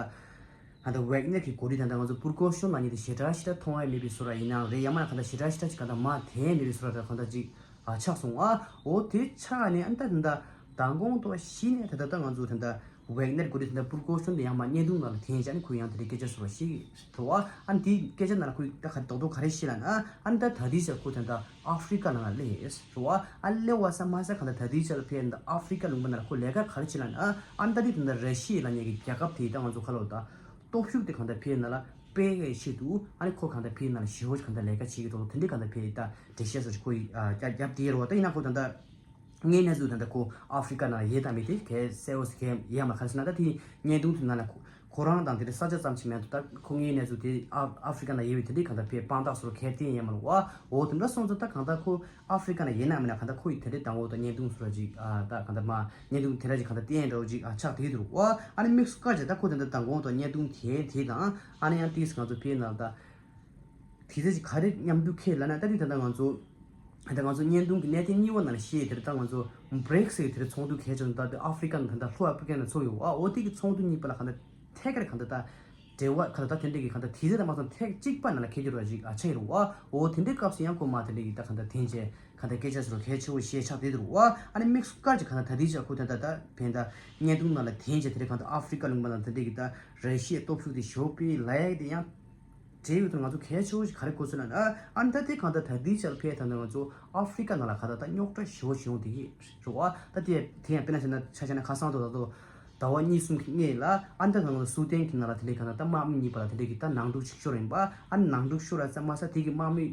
ད་ལྟ་ཝེག་ནེར་གྱི་འགོ་ཁྲིད་ད་ལྟ་ང་ཚོ་པུར་ཀོ་ཤོན་ལ་ཉིད་དེ་ཞེ་དྲག་ཞེ་དྲག་མཐོང་ཡ་མེད་པའི་བཟོ་འདྲ་ཡིན་ནའང་རེད། ཡང་མིན་ན་གང་ལྟར་ཞེ་དྲག་ཞེ་དྲག་ཞིག་གང་ལྟར་མར་འཐེན་ཡ་མེད་པའི་བཟོ་འདྲ་གང་ལྟར་ཅིག་ཨ་ཆགས་སོང་ཨ། འོ་དེ་ཆགས་ནས་ཨ་ནི་ད་ད་ལྟ་མདང་དགོང་ཐོག་གཞི་ནས་ད་ལྟ་ད་ང་ཚོ་ད་ལྟ་ཝེག་ནེར་འགོ་ཁྲིད་ད་ལྟ་པུར་ཀོ་ཤོན་དེ་ཡང་མར་བརྙན་ཐུང་ནང་ལ་འཐེན་བྱས་ཨ་ནི་ཁོས་ཡང་དེ་འདྲའི་སྐད་ཆ་ཟེར་བ་ཞིག་རེད་བ། ཨ་ནི་དེའི་སྐད་ཆ་ནང་ལ་ཁོས་ད་ག་རེ་རྡོག་རྡོག་ག་རེ་བཤད་ལབ་ན་ཨ་ནི་ད་ད་ལྟའི་ཆར་ཁོ་ད་ལྟ་ཨ་ཧྥི་རི་ཀ་ནང་ལ་སླེབས་རེད་བ། ཨ་ནི་སླེབས་པ་ཙམ་མ་ཟད་གང་ལྟར་ད་ལྟའི་ཆར་ལ་ཕེབས་ད་ཨ་ཧྥི་རི་ཀ་ལུང་པ་ནང་ལ་ཁོ་ལས་ཀ་ག་རེ་བྱེད་ལབ་ན་ཨ་ནི་ད་དེ་ད་ལྟ་ར་ཤི་ཡ་ལབ་མཁན་གྱི་རྒྱལ་ཁབ་དེ་ད་ང་ཚོ་ག་ལབ་ད། སྟོབས་ཤུགས་དེ་གང་ལྟར་ཕའི་ནང་ལ་སྤེལ་བའི་ཆེད་དུ་ཨ་ནི་ཁོ་གང་ལྟར་ཕའི་ནང་ལ་ཞེ་པོ་ཅིག་གང་ལྟར་ལས་ཀ་བྱེད་ཀྱི་འདུག་དེ་འདྲའི་གང་ལྟར་ཕའི་ད་འགྲེལ་བཤད་སོགས་ཀྱི་ཁོ་ཡི་རྒྱབ་རྒྱབ་དེ་རུ་བ་ད་ཡིན་ན་ཁོ་ད་ལྟ་དངོས་གནས་ཚུལ་ད་ལྟ་ཁོ་ཨ་ཧྥི་རི་ཀ་ནང་ལ་ཡོད་དམ་མེད་དེ་གལ་གསལ་བོ་ཞིག་གལ་ཡོད་མ་རེད། ག་རེ་ཟེར་ན་ད་དེ་བརྙན་ཐུང་དེ་ནང་ལ་ཁོ་ཁོ་རང་དང་དེ་འདྲའི་ས་ཆ་ཙམ་ཞིག་མེད་འདུག་ད་ཁོ་དངོས་གནས་ཚུལ་དེ་ཨ་ཨ་ཧྥི་རི་ཀ་ནང་ཡོད་པའི་དེ་འདྲའི་གང་ལྟར་ཕའི་དཔང་རྟགས་སོགས་གལ་ཏེ་ཡོད་མ་རེད་བ། འོ་དེ་འདྲ་སོང་ཙང་ད་གང་ལྟར་ཁོ། ཨ་ཧྥི་རི་ཀ་ནང་ཡིན་ནམ་མིན་ན་གང་ལྟར་ཁོ་ཡི་དེ་འདྲའི་དང་པོ་དང་བརྙན་ཐུང་བཟོ་འདྲ་ཅིག་ཨ་ད་གང་ལྟར་མ་བརྙན་ཐུང་དེ་འདྲ་ཅིག་གང་ལྟར་བསྟན་འདྲ་བོ་ཅིག་ཨ་ཆགས་བསྡད་འདུག་ཨ་ཨ་ནི་དམིགས་སུ་བཀར་བྱས་ད་ཁོ་དེ་འདྲ་དང་པོ་དང་བརྙན་ཐུང་དེ་དེ་དང་ཨ་ནི་ཡང་ཏིས་ང་ཚོ་ཕའི་ནང་ད་དེ་ཚེ་ཅིག་ག་རེ་མཉམ་དུ་ཁེལ་ལབ་ན་ད་དེ་ད་ལྟ་ང་ཚོ་ད་ང་ཚོ་བརྙན་ཐུང་གི་གནད་དོན་གཉིས་པ་ནང་ལ་བཤད་དེར་ད་ང་ཚོ་བྷྲིག་སི་ཟེར་དེར་ཚོགས་འདུ་གལ་ཆེ་ད་ལྟ་ཨ་ཧྥི་རི་ཀ་ནང་ད་ལྟ་ལྷོ་ཨ་ཧྥི་རི་ཀ་ནང་ཚོགས་ཡོད་ཨ་འོ་དེ་གི་ཚོགས་འདུ་གཉིས་པ་ལ་གང་ལྟར་ཐད་ཀར་གང་ལྟར་ད། འབྲེལ་བ་ག་ལ་ད་དེ་འདྲ་གི་གང་ལྟར་དེ་ཚེ་དང་མ་སོང་ཐེག་གཅིག་པ་ནང་ལ་ཁེལ་རྒྱུ་ར་ཞིག་ཨ་ཆགས་ཡོད་རེད་བ། འོ་དེ་འདྲའི་སྐབས་སུ་ཡང་ཁོ་མ་དེ་འདྲ་གི་ད་གང་ལྟར་དེ་འདྲ་གང་ལྟར་སྐད་ཆ་ཟེར་བ་གལ་ཆེ་བོ་ཞེ་ཆགས་བསྡད་འདུག་བ། ཨ་ནི་དམིགས་སུ་བཀར་གྱི་གང་ལྟར་ད་དེ་ཆ་ཁོ་ད་ད་ད་བན་ད་བརྙན་ཐུང་ནང་ལ་དེ་འདྲ་དེ་འདྲ་གང་ལྟར་ཨ་ཧྥི་རི་ཀ་ལུང་པ་ནང་དེ་འདྲ་གི་ད་ར་ཤི་ཡའི་སྟོབས་ཤུགས་དེ་ཞོག་པའི་ལ་ཡག་དེ་ཡང་འབྲེལ་ཡོད་དུ་ང་ཚོ་གལ་ཆེ་བོ་ཞིག་ག་རེ་གོ་ཚུལ་ལ་ཨ་ཨ་ད་དེ་གང་ལྟར་ད་དེ་ཆ་ལ་ཕེབས་ད་ང་ཚོ་ཨ་ཧྥི་རི་ཀ་ནང་ལ་གང་ལྟར་ད་རྙོག་དྲ་ཞེ་བོ་ཞིག་ཡོང་བསྡད་ཀྱི་རེད་བ། ད་དེ་དེ་ཡང་དཔེར་ན་བྱས་ན་ཆ་བཞག་ན་ཁ་སང་དུ་ད་དུ། ཟླ་བ་གཉིས་གསུམ་གྱི་སྔོན་ལ་ཨ་ནི་ད་ང་ཚོ་སུའུ་ཏན་གྱི་ནང་ལ་དེ་འདྲའི་གང་ལྟར་ད་དམག་མི་གཉིས་བར་ལ་དེ་འདྲའི་གི་ད་ནང་འཁྲུག་ཅིག་ཤོར་ཡིན་པ། ཨ་ནི་ནང་འཁྲུག་ཤོར་ཡ་ཙམ་མ་ཟད་དེ་གི་དམག་མི་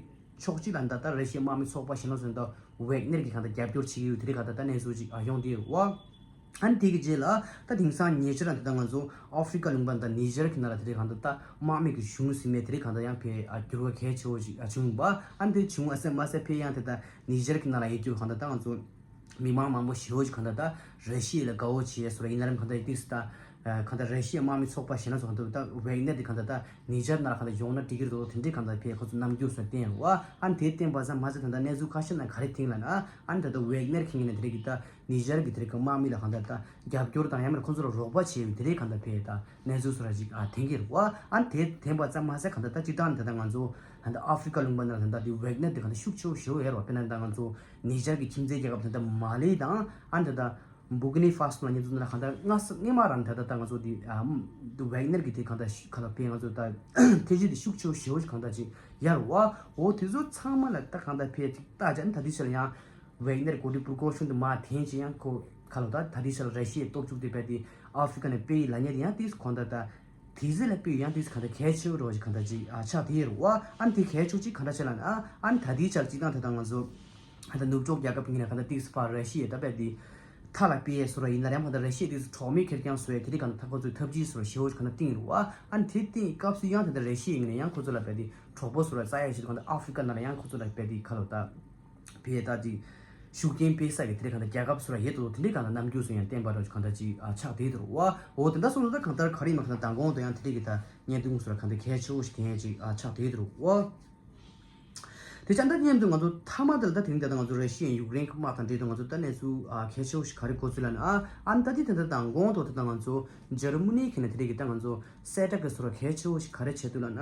ཕྱོགས་གཅིག་ལ་ད་ལྟ་ར་ཤི་ཡའི་དམག་མི་ཚོགས་པ་ཞེ་ན་སོན་ད་ཝེག་ནེར་གྱི་གང་ལྟར་རྒྱབ་སྐྱོར་བྱེད་ཀྱི་ཡོད་དེ་འདྲའི་གང་ལྟར་ད་གནས་ཚུལ་ཅིག་ཨ་ཡོང་བསྡད་ཡོད་པ། ཨ་ནི་དེ་གི་རྗེས་ལ་ད་དེང་སང་ཉེ་ཆར་ད་ལྟ་ང་ཚོ་ཨ་ཧྥི་རི་ཀ་ལུང་པ་ད་ནི་ཇར་གྱི་ནང་ལ་དེ་འདྲའི་གང་ལྟར་ད་དམག་མི་གི་གཞུང་ཟིན་མེད་དེ་འདྲའི་གང་ལྟར་ཡང་ཕེ་ཨ་འགྱུར་བ་གལ་ཆེ་བོ་ཞིག་ཨ་བྱུང་ཡིན་པ། ཨ་ནི་དེ་བྱུང་ཨ་ཟེར་མ་ཟེར་ཕེ་ཡང་དེ་ད་ནི་ཇར་གྱི་ནང་ལ་ཡོད་རྒྱུ་གང་ལྟར་ད་ང་ཚོ། མི་མང་མང་པོ་ཞེ་པོ་ཅིག་གང་ལྟར་ད་ར་ཤི་ཡ་ལ་དགའ་བོ་བྱེད་ཡས་སོ་ར་ཡིན་ན་རམ་གང་ལྟར་ཏིག་སི་ད་གང་ལྟར་ར་ཤི་ཡའི་དམག་མི་ཚོགས་པ་ཞེ་ན་སོ་གང་ལྟར་ད་ཝེག་ནེར་དེ་གང་ལྟར་ད་ནི་ཇར་ནང་ལ་གང་ལྟར་ཡོང་ན་འགྲིག་གི་རེད་དོ་དེ་འདྲའི་གང་ལྟར་ཕེ་ཁོ་ཚོ་རྣམ་འགྱུར་སོ་བསྟན་རུ་བ། ཨ་ནི་དེ་བསྟན་པ་ཙམ་མ་ཟད་ད་ལྟ་གནས་ཚུལ་ཁ་ཤས་ནང་ག་རེ་ཐིང་ལ་ན་ཨ་ནི་ད་ལྟ་ཝེག་ནེར་ཁེ་ནས་དེ་འདྲའི་གི་ད་ནི་ཇར་གི་དེ་འདྲའི་གི་དམག་མི་ལ་གང་ལྟར་ད་རྒྱབ་སྐྱོར་དང་ཡང་མིན་ཁོ་ཚོ་ལ་རོགས་པ་བྱེད་ཡོད་དེ་འདྲའི་གང་ལྟར་ཕེ་ད་གནས་ཚུལ་སོ་ར་ཅིག་ཨ་ཐེང་གི་རུ་བ། ཨ་ནི་དེ་བསྟན་པ་ཙམ་མ་ཟད་གང་ལྟར་ད་སྤྱིར་བཏང་ནི་ད་ལྟ་ང་ཚོ་ད་ལྟ་ཨ་ཧྥི་རི་ཀ་ལུང་པ་ནང་ད་ལྟ་དེ་ཝེག་ནེར་དེ་གང་ལྟར་ཤུགས་ཆེ་བོ་ཞེ་པོ་ཡོད་རུ་བ། དཔེར་ན་ད་ང་ཚོ། ནི་ཇར་གྱི་ཁྱིམ་མཚེས་རྒྱལ་ཁབ་ད་ལྟ་མ་ལི་དང་ཨ་ནི་ད་ལྟ་བུ་ཀི་ནི་ཧྥ་སོ་ལ་ཉེ་དུ་ན་གང་ལྟར་སྔ་ས་སྔོན་མ་རང་ད་ལྟ་ད་ང་ཚོ་དེ་ཨ་ཝེག་ནེར་གྱི་དེ་གང་ལྟར་ཤུ་གང་ལྟར་ཕེ་ང་ཚོ་ད་ཐེ་ཇི་དེ་ཤུགས་ཆེ་བོ་ཞེ་བོ་ཞིག་གང་ལྟར་ཅིག་ཡར་བ། འོ་དེ་ཚོ་ཚང་མ་ལ་ད་གང་ལྟར་ཕེ་ཅིག་ལྟ་བྱ་ནི་ད་དེ་ཕྱིར་ཡང་ཝེག་ནེར་འགོ་ཁྲིད་པུར་ཀོ་ཤོན་དུ་མ་འཐེན་ཅིག་ཡང་ཁོ་གང་ལྟར་ད་ད་དེ་ཕྱིར་ར་ཤི་ཡའི་སྟོབས་ཤུགས་དེ་བས་དེ་ཨ་ཧྥི་རི་ཀ་ནས་སྤེལ་ཡི་ལ་ཉེ་དེ་ཡང་དེ་གང་ལྟར་ད། དེ་ཚེ་ལ་དཔེ་ཡང་དེ་ཚེ་གང་ལྟར་གལ་ཆེ་བོ་རོ་ཞིག་གང་ལྟར་ཅིག་ཨ་ཆགས་དེ་རུ་བ། ཨ་ནི་དེ་གལ་ཆེ་ཅིག་གང་ལྟར་ཆེ་ལ་ན་ཨ་ནི་ད་དེའི་ཆར་ཅིག་དང་ད་ལྟ་ང་ཚོ་ད་ནུབ་ཕྱོགས་རྒྱལ་ཁབ་ཀྱི་ངོས་ནས་གང་ལྟར་དེ་ཚེ་ཕར་ར་ཤི་ཡའི་ད་དཔེ་དེ་མཐའ་ལ་དཔེ་སོ་ར་ཡིན་ན་རེད་གང་ལྟར་ར་ཤི་ཡའི་དེ་ཚེ་གྲོགས་མེད་ཁེར་རྐྱང་བཟོ་ཡ་དེ་རིགས་གང་ལྟར་ད་ཁོ་ཚོའི་ཐབས་ཇུས་སོ་ར་ཞེ་བོ་ཞིག་གང་ལྟར་བཏིང་རུ་བ། ཨ་ནི་དེ་བཏིང་སྐབས་སུ་ཡང་ད་ལྟ་ར་ཤི་ཡའི་ངོས་ནས་ཡང་ཁོ་ཚོ་ལ་དཔེ་དེ་གྲོགས་པོ་སོ་ར་རྩ་ཡ་ཞིག་གང་ལྟར་ཨ་ཧྥི་རི་ཀ་ནང་ལ་ཡང་ཁོ་ཚོ་ལ་དཔེ་དེ་ཁ་ལོ་ད། བེ་ད་ཅིག་ཤུགས་རྐྱེན་སྤེལ་ས་གི་དེ་རིང་གང་ལྟར་རྒྱལ་ཁབ་སུ་ར་ཡོད་དོ་དེ་འདྲའི་གང་ལྟར་རྣམ་འགྱུར་སུ་ཡང་བསྟན་པ་ར་གང་ལྟར་ཅིག་ཨ་ཆགས་བསྡད་འདུག་བ། འོ་དེ་འདྲ་སོང་ཙང་གང་ལྟར་ག་རེ་ཡིན་མ་གང་ལྟར་མདང་དགོང་དུ་ཡང་དེ་འདྲའི་གི་ད་བརྙན་ཐུང་སུ་ར་གང་ལྟར་གལ་ཆེ་བོ་ཞིག་གན་ཅིག་ཨ་ཆགས་བསྡད་འདུག་བ། དེ་ཆ་འདི་མཉམ་དུ་ང་ཚོ་མཐའ་མ་དེ་ལ་ད་དེ་རིང་ད་ལྟ་ང་ཚོ་ར་ཤི་ཡ་ཡུཀ་རེན་གི་དམག་དང་འབྲེལ་དུ་ང་ཚོ་ད་གནས་ཚུལ་ཨ་གལ་ཆེ་བོ་ཞིག་ག་རེ་གོ་ཚུལ་ལ་ན་ཨ་ཨ་ནི་ད་དེ་ད་ལྟ་མདང་དགོང་དུ་ད་ལྟ་ང་ཚོ་འཇར་མ་ནི་གི་ནས་དེ་འདྲའི་གི་ད་ང་ཚོ་གསལ་བསྒྲགས་གི་སུ་ར་གལ་ཆེ་བོ་ཞིག་ག་རེ་བྱེད་འདུག་ལ་ན།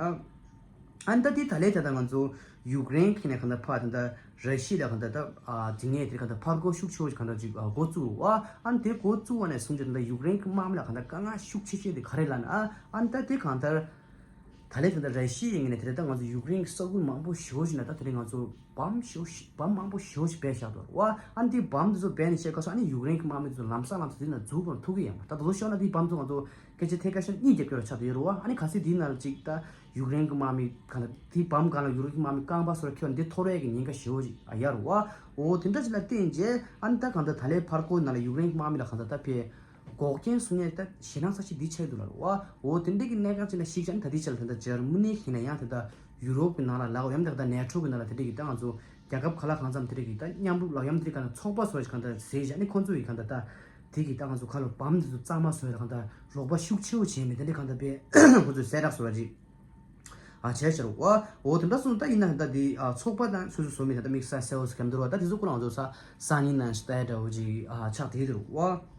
ཨ་ནི་ད་དེ་ད་ལས་ད་ལྟ་ང་ཚོ་ཡུཀ་རེན་གྱི་ནས་གང་ལྟར་ཕར་ད་ལྟ་ར་ཤི་ཡ་ལ་གང་ལྟར་ད་ཨ་དེ་ནས་དེ་གང་ལྟར་ཕར་རྒོལ་ཤུགས་ཆེ་བོ་ཞིག་གང་ལྟར་ཅིག་ཨ་འགོ་བཙུགས་བ། ཨ་ནི་དེ་འགོ་བཙུགས་བ་ནས་བཟུང་ཅིག་ད་ལྟ་ཡུཀ་རེན་གྱི་དམག་མི་ལ་གང་ལྟར་དཀའ་ངལ་ཤུགས་ཆེ་ཤོས་དེ་ག་རེ་ལབ་ན་ཨ་ཨ་ནི་ད་དེ་གང་ལྟར་ ད་ལན་ད་ལྟ་ར་ཤི་ཡའི་ངོས་ནས་དེ་རིང་ད་ང་ཚོ་ཡུཀ་རེན་གྱི་ས་ཁུལ་མང་པོ་ཞེ་པོ་ཞིག་ནང་ད་དེ་རིང་ང་ཚོ་བམ་ཞེ་པོ་ཞིག་བམ་མང་པོ་ཞེ་པོ་ཞིག་སྦས་བཞག་འདུག་བ། ཨ་ནི་དེ་བམ་དེ་ཚོ་སྦས་ནས་བཤད་སྐབས་སུ་ཨ་ནི་ཡུཀ་རེན་གྱི་དམག་མི་དེ་ཚོ་ལམ་སང་ལམ་སང་དེ་ནང་འཛུལ་དགོས་ཐུག་གི་ཡོད་མ་རེད། ད་དེ་ཚོ་ཤོར་ན་དེ་བམ་ཚོ་ང་ཚོ་སྐད་ཆ་ཐད་ཀར་ཤོར་གཉིས་རྒྱབ་སྐྱོར་ཆགས་བསྡད་ཡོད་རེད་བ། ཨ་ནི་གལ་སྲིད་དེའི་ནང་ལ་ཅིག་ད་ཡུཀ་རེན་གྱི་དམག་མི་གང་ལ་དེ་བམ་གང་ལ་ཡུཀ་རེན་གྱི་དམག་མི་རྐང་པ་སོགས་ཁྱེར་འདི་འཐོར་ཡས་ཀྱི་ཉེན་ཁ་ཞེ་པོ་ཅིག་ཨ་ཡོད་རེད་བ། འོ་དེ་འདྲ་ཅིག་ལ་བརྟེན་རྗེས་ཨ་ནི་ད་གང་ལྟར་ད་ལན་ཕར་ཁོ་ནང་ལ་ཡུཀ་རེན་གྱི་དམག་མི་ལ་གང་ལྟར་ད་ཕེ་འགོག་རྐྱེན་བཟོ་མཁན་ད་ཞེད་སྣང་ཚ་ཤོས་འདི་ཆགས་འདུག་ལ་རེད་བ། འོ་དེ་འདྲ་གི་གནད་འགག་ཅིག་ལ་གཞིགས་བྱས་ནས་ད་ལྟའི་ཆར་ད་ལྟ་འཇར་མ་ནི་ཡིན་ན་ཡང་ད་ལྟ་ཡུ་རོབ་ཀྱི་ནང་ལ་ལབ་ཡང་ད་ལྟ་ནེ་ཊོ་གི་ནང་ལ་དེ་འདྲ་གི་ད་ང་ཚོ་རྒྱལ་ཁབ་ག་ལ་གང་འཚམ་དེ་འདྲ་གི་ད་མཉམ་རུབ་ལབ་ཡང་དེ་འདྲ་གི་ད་ཚོགས་པ་སོགས་ཀྱི་གང་ལྟར་ཟེར་བྱས་ནས་ཁོང་ཚོ་ཡི་གང་ལྟར་ད་དེ་གི་ད་ང་ཚོ་ག་ལ་བམ་དེ་ཚོ་གཙང་མ་བཟོ་ཡ་ལ་གང་ལྟར་རོགས་པ་ཤུགས་ཆེ་བོ་བྱས་ནས་དེ་འདྲ་གང་ལྟར་དཔེ་ཁོང་ཚོས་གསལ་བསྒྲགས་བཟོ་བ་ཅིག་ཨ་བྱས་ཤར་བ། འོ་དེ་འདྲ་སོང་ད་ཡིན་ན་ད་ལྟ་དེ་ཨ་ཚོགས་པ་དང་སོ་སོ་བཟོ་མི་ད་ལྟ་དམིགས་བསལ་གསལ་བོ་ཟེར་གམ་འདུག་བ། ད་དེ་ཚོ་ཁོ་རང་ཚོ་ས་སང་ཉིན་ནང་ཞིག་ལྟ་ཡ་འདྲ་བོ་ཅིག་ཨ་ཆགས་བསྡད་འདུག་བ།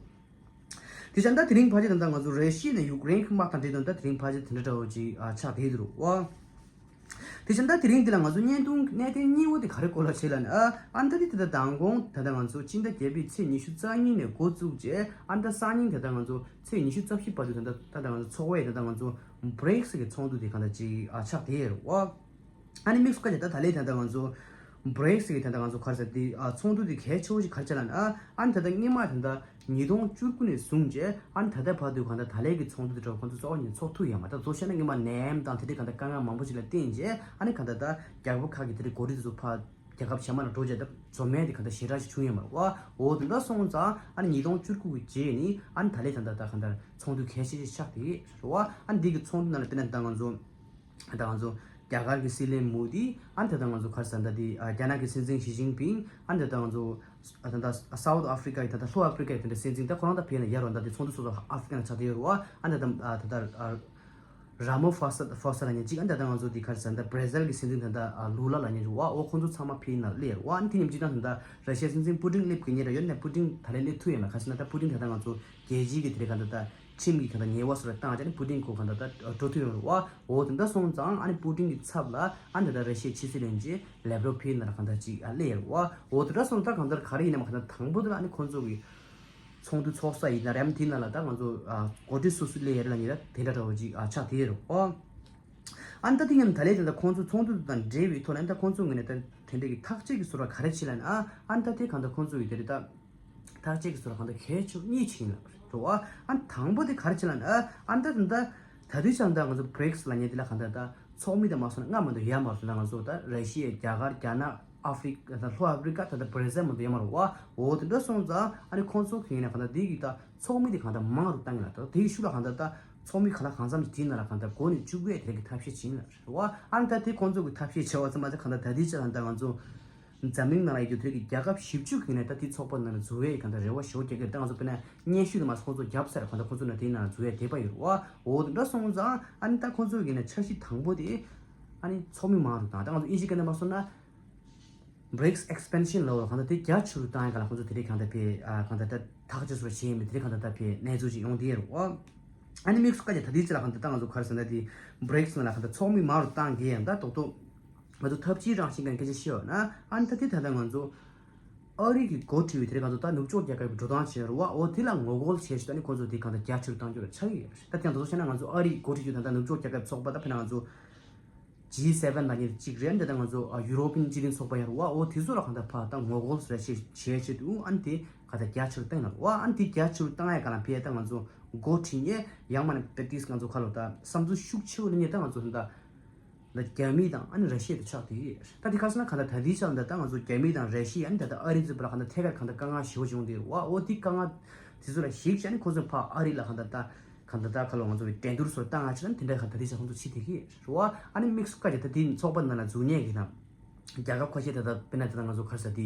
དེ་བྱས་ད་དེ་རིང་ཕལ་ཆེར་ད་ལྟ་ང་ཚོ་ར་ཤི་ཡ་ནས་ཡུཀ་རེན་གྱི་དམག་དང་འབྲེལ་དོན་ད་དེ་རིང་ཕལ་ཆེར་དེ་འདྲ་འདྲ་བོ་ཅིག་ཨ་ཆགས་བསྡད་འདུག་བ། དེ་བྱས་ད་དེ་རིང་འདི་ལ་ང་ཚོ་བརྙན་ཐུང་གནད་དོན་གཉིས་པོ་དེ་ག་རེ་སྐོར་ལ་བྱེད་ལ་ནི་ཨ་ཨ་ད་དེ་ད་ལྟ་མདང་དགོང་ད་ལྟ་ང་ཚོ་སྤྱི་ཟླ་བརྒྱད་པའི་ཚེས་ཉི་ཤུ་རྩ་གཉིས་ནས་འགོ་བཙུགས་རྗེས་ཨ་ད་སང་ཉིན་ད་ལྟ་ང་ཚོ་ཚེས་ཉི་ཤུ་རྩ་བཞི་བར་དུ་ད་ལྟ་ད་ལྟ་ང་ཚོ་ཚོགས་པའི་ད་ལྟ་ང་ཚོ་བྷི་རིག་སི་གི་ཚོགས་འདུ་དེ་གང་ལྟར་ཅིག་ཨ་ཆགས་བསྡད་ཡོད་རེད་བ། ཨ་ནི་དམིགས་སུ་བཀར་བྱས་ད་ད་ལན་ད་ལྟ་ང་ཚོ་བྷི་རིག་སི་གི་ད་ལྟ་ང་ཚོ་ག་རེ་ཟེར་དེ་ཨ་ཚོགས་འདུ་དེ་གལ་ཆེ་བོ་ཞིག་ག་རེ་བྱས་ལབ་ན་ཨ་ཨ་ནི་ད་ལྟ་སྔོན་མ་ད་ལྟ་ཉིས་སྟོང་བཅུ་དགུ་ནས་བཟུང་བྱས་ཨ་ནི་ད་ལྟ་བར་དུ་གང་ལྟར་ད་ལན་གི་ཚོགས་འདུ་དེ་འདྲ་ཁོང་ཚོ་རྩ་བ་ཉིད་ཚོགས་ཐུབ་ཡོད་མ་རེད། ད་གཙོ་བཤད་ན་སྔོན་མ་ནེམ་དང་དེ་འདྲའི་གང་ལྟར་དཀའ་ངལ་མང་པོ་ཞིག་ལ་བརྟེན་བྱས་ཨ་ནི་གང་ལྟར་ད་རྒྱལ་ཁབ་ཁག་གི་དེ་འདྲའི་འགོ་ཁྲིད་དེ་ཚོ་ཕར་རྒྱལ་ཁབ་གཞན་མ་ལ་འགྲོ་བྱས་ད་འཛོམས་ཡས་དེ་གང་ལྟར་ཞེ་དྲག་ཞིག་བྱུང་ཡོད་མ་རེད་བ། འོ་དེ་འདྲ་སོང་ཙང་ཨ་ནི་ཉིས་སྟོང་བཅུ་དགུ་གི་རྗེས་ནི་ཨ་ནི་ད་ལན་ད་ལྟ་ད་གང་ལྟར་ཚོགས་འདུ་གལ་ཆེ་ཞིག་ཆགས་བསྡད་ཡོད་རེད་བ། ཨ་ནི་འདི་གི་ཚོགས་འདུ་ནང་ལ་དཔེར་ན་ད་ང་ཚོ་ད་ང་ཚོ་རྒྱ་གར་གྱི་སྲིད་བློན་མོ་དི་ཨ་ནི་ད་ལྟ་ང་ཚོ་ག་རེ་ཟེར་ད་དེ་ཨ་རྒྱ་ནག་གི་སྲིད་འཛིན་ཞི་ཅིན་ཕིང་ཨ་ནི་ད་ལྟ་ང་ཚོ་ཨ་ད་ལྟ་སའུ་ཐི་ཨ་ཧྥི་རི་ཀ་ཡི་ད་ལྟ་ལྷོ་ཨ་ཧྥི་རི་ཀ་ཡི་དེ་འདྲ་སྲིད་འཛིན་ད་ཁོ་རང་ད་ཕེབས་ནས་ཡར་བ་ད་དེ་ཚོགས་འདུ་སོ་སོ་ཨ་ཧྥི་རི་ཀ་ནང་ཆགས་བསྡད་ཡོད་རེད་བ། ཨ་ནི་ད་ལྟ་ཨ་ད་ལྟ་ཨ་ར་མོ་ཧྥ་ས་ཧྥ་ས་ལབ་མཁན་གཅིག་ཨ་ནི་ད་ལྟ་ང་ཚོ་དེ་ག་རེ་ཟེར་ད་བྷ་ར་ཟིལ་གྱི་སྲིད་འཛིན་ད་ལྟ་ཨ་ལུ་ལ་ལབ་མཁན་རེད་བ། འོ་ཁོང་ཚོ་ཚང་མ་ཕེབས་ནས་སླེབས་ཡོད་རེད་བ། ཨ་ནི་དེ་མཉམ་གཅིག་ད་ད་ལྟ་ར་ཤི་ཡའི་སྲིད་འཛིན་པུ་ཏིན་སླེབས་དགོས་ཉེན་རེ་ཡོད་ནས་པུ་ཏིན་ད་ལན་སླེབས་ཐུབ་ཡོད་མ་རེད། ག་ཟེར་ན་ད་པུ་ཏིན་ད་ལྟ་ང་ཚོ་རྒྱལ་སྤྱིའི་གི་དེ་རེད་ག་ད་ད་ཁྲིམས་ཀྱི་གང་ལྟར་ཉེས་པ་སོགས་ལ་བཏང་བྱས་ནས་པུ་ཏིན་ཁོ་གང་ལྟར་ད་འགྲོ་ཐུབ་ཡོད་རེད་བ། འོ་དེ་འདྲ་སོང་ཙང་ཨ་ནི་པུ་ཏིན་གྱི་ཚབ་ལ་ཨ་ནི་ད་ལྟ་ར་ཤི་ཡའི་ཕྱི་སྲིད་བློན་ཆེན་ལེབ་རོབ་ཕེབས་ནས་གང་ལྟར་ཅིག་ཨ་སླེབས་ཡོད་རེད་བ། འོ་དེ་འདྲ་སོང་ཙང་གང་ལྟར་ག་རེ་ཡིན་ནའང་གང་ལྟར་དང་པོ་དེ་ལ་ཨ་ནི་ཁོང་ཚོ་གི་ཚོགས་འདུ་ཚོགས་ས་ཡིན་ན་རེད་དེ་ནང་ལ་ད་ང་ཚོ་ཨ་འགོ་ཁྲིད་སོ་སོ་སླེབས་ཡོད་རེད་ལབ་མཁན་ད་དེ་འདྲ་འདྲ་བོ་ཅིག་ཨ་ཆགས་བསྡད་ཡོད་རེད་བ། ཨ་ནི་ད་དེ་མཉམ་ད་ལན་དེ་ད་ཁོང་ཚོ་ཚོགས་འདུ་དང་འབྲེལ་བའི་ཐོག་ནས་ད་ཁོང་ཚོ་ངོས་ནས་ད་དེ་འདྲ་གི་ཐག་གཅོད་ཀྱི་ཟུར་ལ་ག་རེ་བྱས་ལབ་ན་ཨ་ཨ་ནི་ད་དེ་གང་ལྟར་ཁོང་ཚོ་གི་དེ་རེད་ད། ཐག་གཅོད་ཀྱི་ཟུར་ལ་གང་ལྟར་གལ་ཆེ་བ་གཉིས་ཅིག་ཡིན་ལབ་རེད་བ། ཨ་དང་པོ་དེ་ག་རེ་བྱས་ལབ་ན་ཨ་ད་ད་ད་ད་དུས་ཙང་ད་ང་ཚོ་བྷི་རིག་སི་ལབ་མཁན་དེ་ལ་གང་ལྟར་ད་ཚོགས་མི་དང་མ་སོང་ན་ལྔ་མ་གཏོགས་ཡོད་མ་རེད། ད་ང་ཚོ་ད་ར་ཤི་ཡ། རྒྱ་གར། རྒྱ་ནག། ཨ་ཧྥི་རི་ཀ། ད་ལྷོ་ཨ་ཧྥི་རི་ཀ། ད་ད་བྷ་ར་ཟིལ་མ་གཏོགས་ཡོད་མ་རེད་བ། འོ་དེ་འདྲ་སོང་ཙང་ཨ་ནི་ཁོང་ཚོ་གི་ཡིན་ན་གང་ལྟར་དེ་གི་ད་ཚོགས་མི་དེ་གང་ལྟར་མང་རུ་བཏང་གི་ལ་ད་དེ་གི་ཤུགས་ལ་གང་ལྟར་ད་ཚོགས་མི་ག་ལ་གང་འཚམ་ཞིག་དེའི་ནང་ལ་གང་ལྟར་འགོ་ནས་བཅུག་ཡས་དེ་གི་ཐབས་ཤེས་བྱིན་ལ་རེད་བ། ཨ་ནི་ད་དེ་ཁོང་ཚོ་གི་ཐབས་ཤེས་བྱས་པ་ཙམ་མ་ཟད་གང་ལྟར་ད་དེ་ཅག་གང་ལྟར་ང་ཚོ། འཛམ་གླིང་ནང་ལ་ཡོད་དུས་དེ་གི་རྒྱལ་ཁབ་བཞི་བཅུ་གི་ནས་ད་དེ་ཚོགས་པ་ནང་ལ་འཛུལ་བའི་གང་ལྟར་རེ་བ་ཞེ་པོ་རྒྱག་གི་རེད། ད་ང་ཚོ་དཔེར་ན་སྙན་ཞུ་དུ་མ་ཁོང་ཚོ་བརྒྱབ་ཚར། གང་ལྟར་ཁོང་ཚོ་ནང་དེའི་ནང་ལ་འཛུལ་བའི་དད་པ་ཡོད་རེད་བ། འོ་དེ་འདྲ་སོང་ཙང་ཨ་ནི་ད་ཁོང་ཚོ་གི་ནས་འཆར་གཞི་དང་པོ་དེ་ཨ་ནི་ཚོགས་མི་མང་རུ་དང་ད་ང་ཚོ་ཨིན་ཇི་སྐད་ནས་མ་སོང་ན་བྷི་རིག་སི་ཨེག་སི་པེན་ཤན་ལབ་པ་གང་ལྟར་དེ་རྒྱ་ཆེ་རུ་བཏང་ཡ་ག་ལ་ཁོང་ཚོ་དེ་རིགས་གང་ལྟར་བས་ཨ་གང་ལྟར་ད་ཐག་གཅོད་སོགས་བྱས་ཡིན་པས་དེ་རིགས་གང་ལྟར་ད་བས་གནས་ཚུལ་ཅིག་ཡོང་བསྡད་ཡོད་རེད་བ། ཨ་ནི་དམིགས་སུ་བཀར་ཏེ་ད་ལྟའི་ཆ་ལ་གང་ལྟར་ད་ང་ཚོ་ག་རེ་ཟེར་ན་དེ་བྷི་རིག་སི་ནང་ལ་གང་ལྟར་ཚོགས་མི་མང་རུ་བཏང་གི་ཡང་ད་རྡོག་རྡོག་ང་ཚོ་འཐབ་ཇུས་རང་བཞིན་གྱི་སྐད་ཆ་བཤད་ཡོད་ན་ཨ་ནི་ད་དེ་ད་ལྟ་ང་ཚོ་ཨ་རི་གི་འགོ་ཁྲིད་པའི་དེ་རིང་ང་ཚོ་ད་ནུབ་ཕྱོགས་རྒྱལ་ཁབ་ཀྱི་འགྲོ་སྟངས་བྱས་རུ་བ་འོ་དེ་ལ་ངོ་རྒོལ་བྱས་ཤིག་ད་ནི་ཁོ་ཚོ་དེ་གང་ལྟར་རྒྱ་ཆེ་རུ་བཏང་རྒྱུ་ལ་ཆགས་ཀྱི་ཡོད་རེད། ད་དེ་ང་ཚོ་བཤད་ན་ང་ཚོ་ཨ་རི་གི་འགོ་ཁྲིད་རྒྱུ་ད་ལྟ་ནུབ་ཕྱོགས་རྒྱལ་ཁབ་ཚོགས་པ་ད་དཔེར་ན་ང་ཚོ་ཇི་སེ་བེན་ལབ་མཁན་གཅིག་རེད། འདི་ད་ང་ཚོ་ཨ་ཡུ་རོ་པིན་སྤྱི་མཐུན་ཚོགས་པ་ཡང་རུ་བ་འོ་དེ་ཚོ་ལ་གང་ལྟར་ཕར་ད་ངོ་རྒོལ་རེ་བྱེད་བྱེད་བྱེད་དུས་ཨ་ནི་དེ་གང་ལྟར་རྒྱ་ཆེ་རུ་བཏང་ཡོད་རུ་བ། ཨ་ནི་དེ་རྒྱ་ཆེ་རུ་བཏང་ཡ་ག་ལ་ཕེ་ད་ང་ཚོ་འགོ་ཁྲིད་མཁན་ཡང་མ་ན་པེ་ཏིས་ང་ཚོ་ཁ་ལོ་ད་བསམ་ཚུལ་ཤུགས་ཆེ་བོ་ནི་ད་ང་ཚོ་ད། ད་རྒྱ་མི་དང་ཨ་ནི་ར་ཤི་ཡ་དེ་ཆགས་དེ་ད་དེ་ག་ཟེར་ན་གང་ལྟར་ད་དེའི་ཆ་ལ་ད་ང་ཚོ་རྒྱ་མི་དང་ར་ཤི་ཡ་ཨ་ནི་ད་ལྟ་ཨ་རི་ཚོའི་བར་ལ་གང་ལྟར་ཐད་ཀར་གང་ལྟར་དཀའ་ངལ་ཞེ་པོ་བྱུང་དེ་རུ་བ། འོ་དེ་དཀའ་ངལ་དེ་ཚོ་ལ་གཞིགས་བྱས་ནས་ཁོ་ཚོས་ཕར་ཨ་རི་ལ་གང་ལྟར་ད་གང་ལྟར་ད་ཁ་ལོ་ང་ཚོ་གི་འགྲན་བསྡུར་སོགས་བཏང་ང་ཆ་ལ་དེ་འདྲ་གང་ལྟར་དེ་ཆ་ཁོང་ཚོ་ཕྱི་དེ་གི་རུ་བ། ཨ་ནི་དམིགས་སུ་བཀར་གྱི་ད་དེ་ཚོགས་པ་ནང་ལ་འཛུལ་མཁན་གི་དང་རྒྱལ་ཁབ་ཁ་ཤས་ད་ལྟ་དཔེར་ན་ད་ལྟ་ང་ཚོ་ག་རེ་ཟེར་དེ་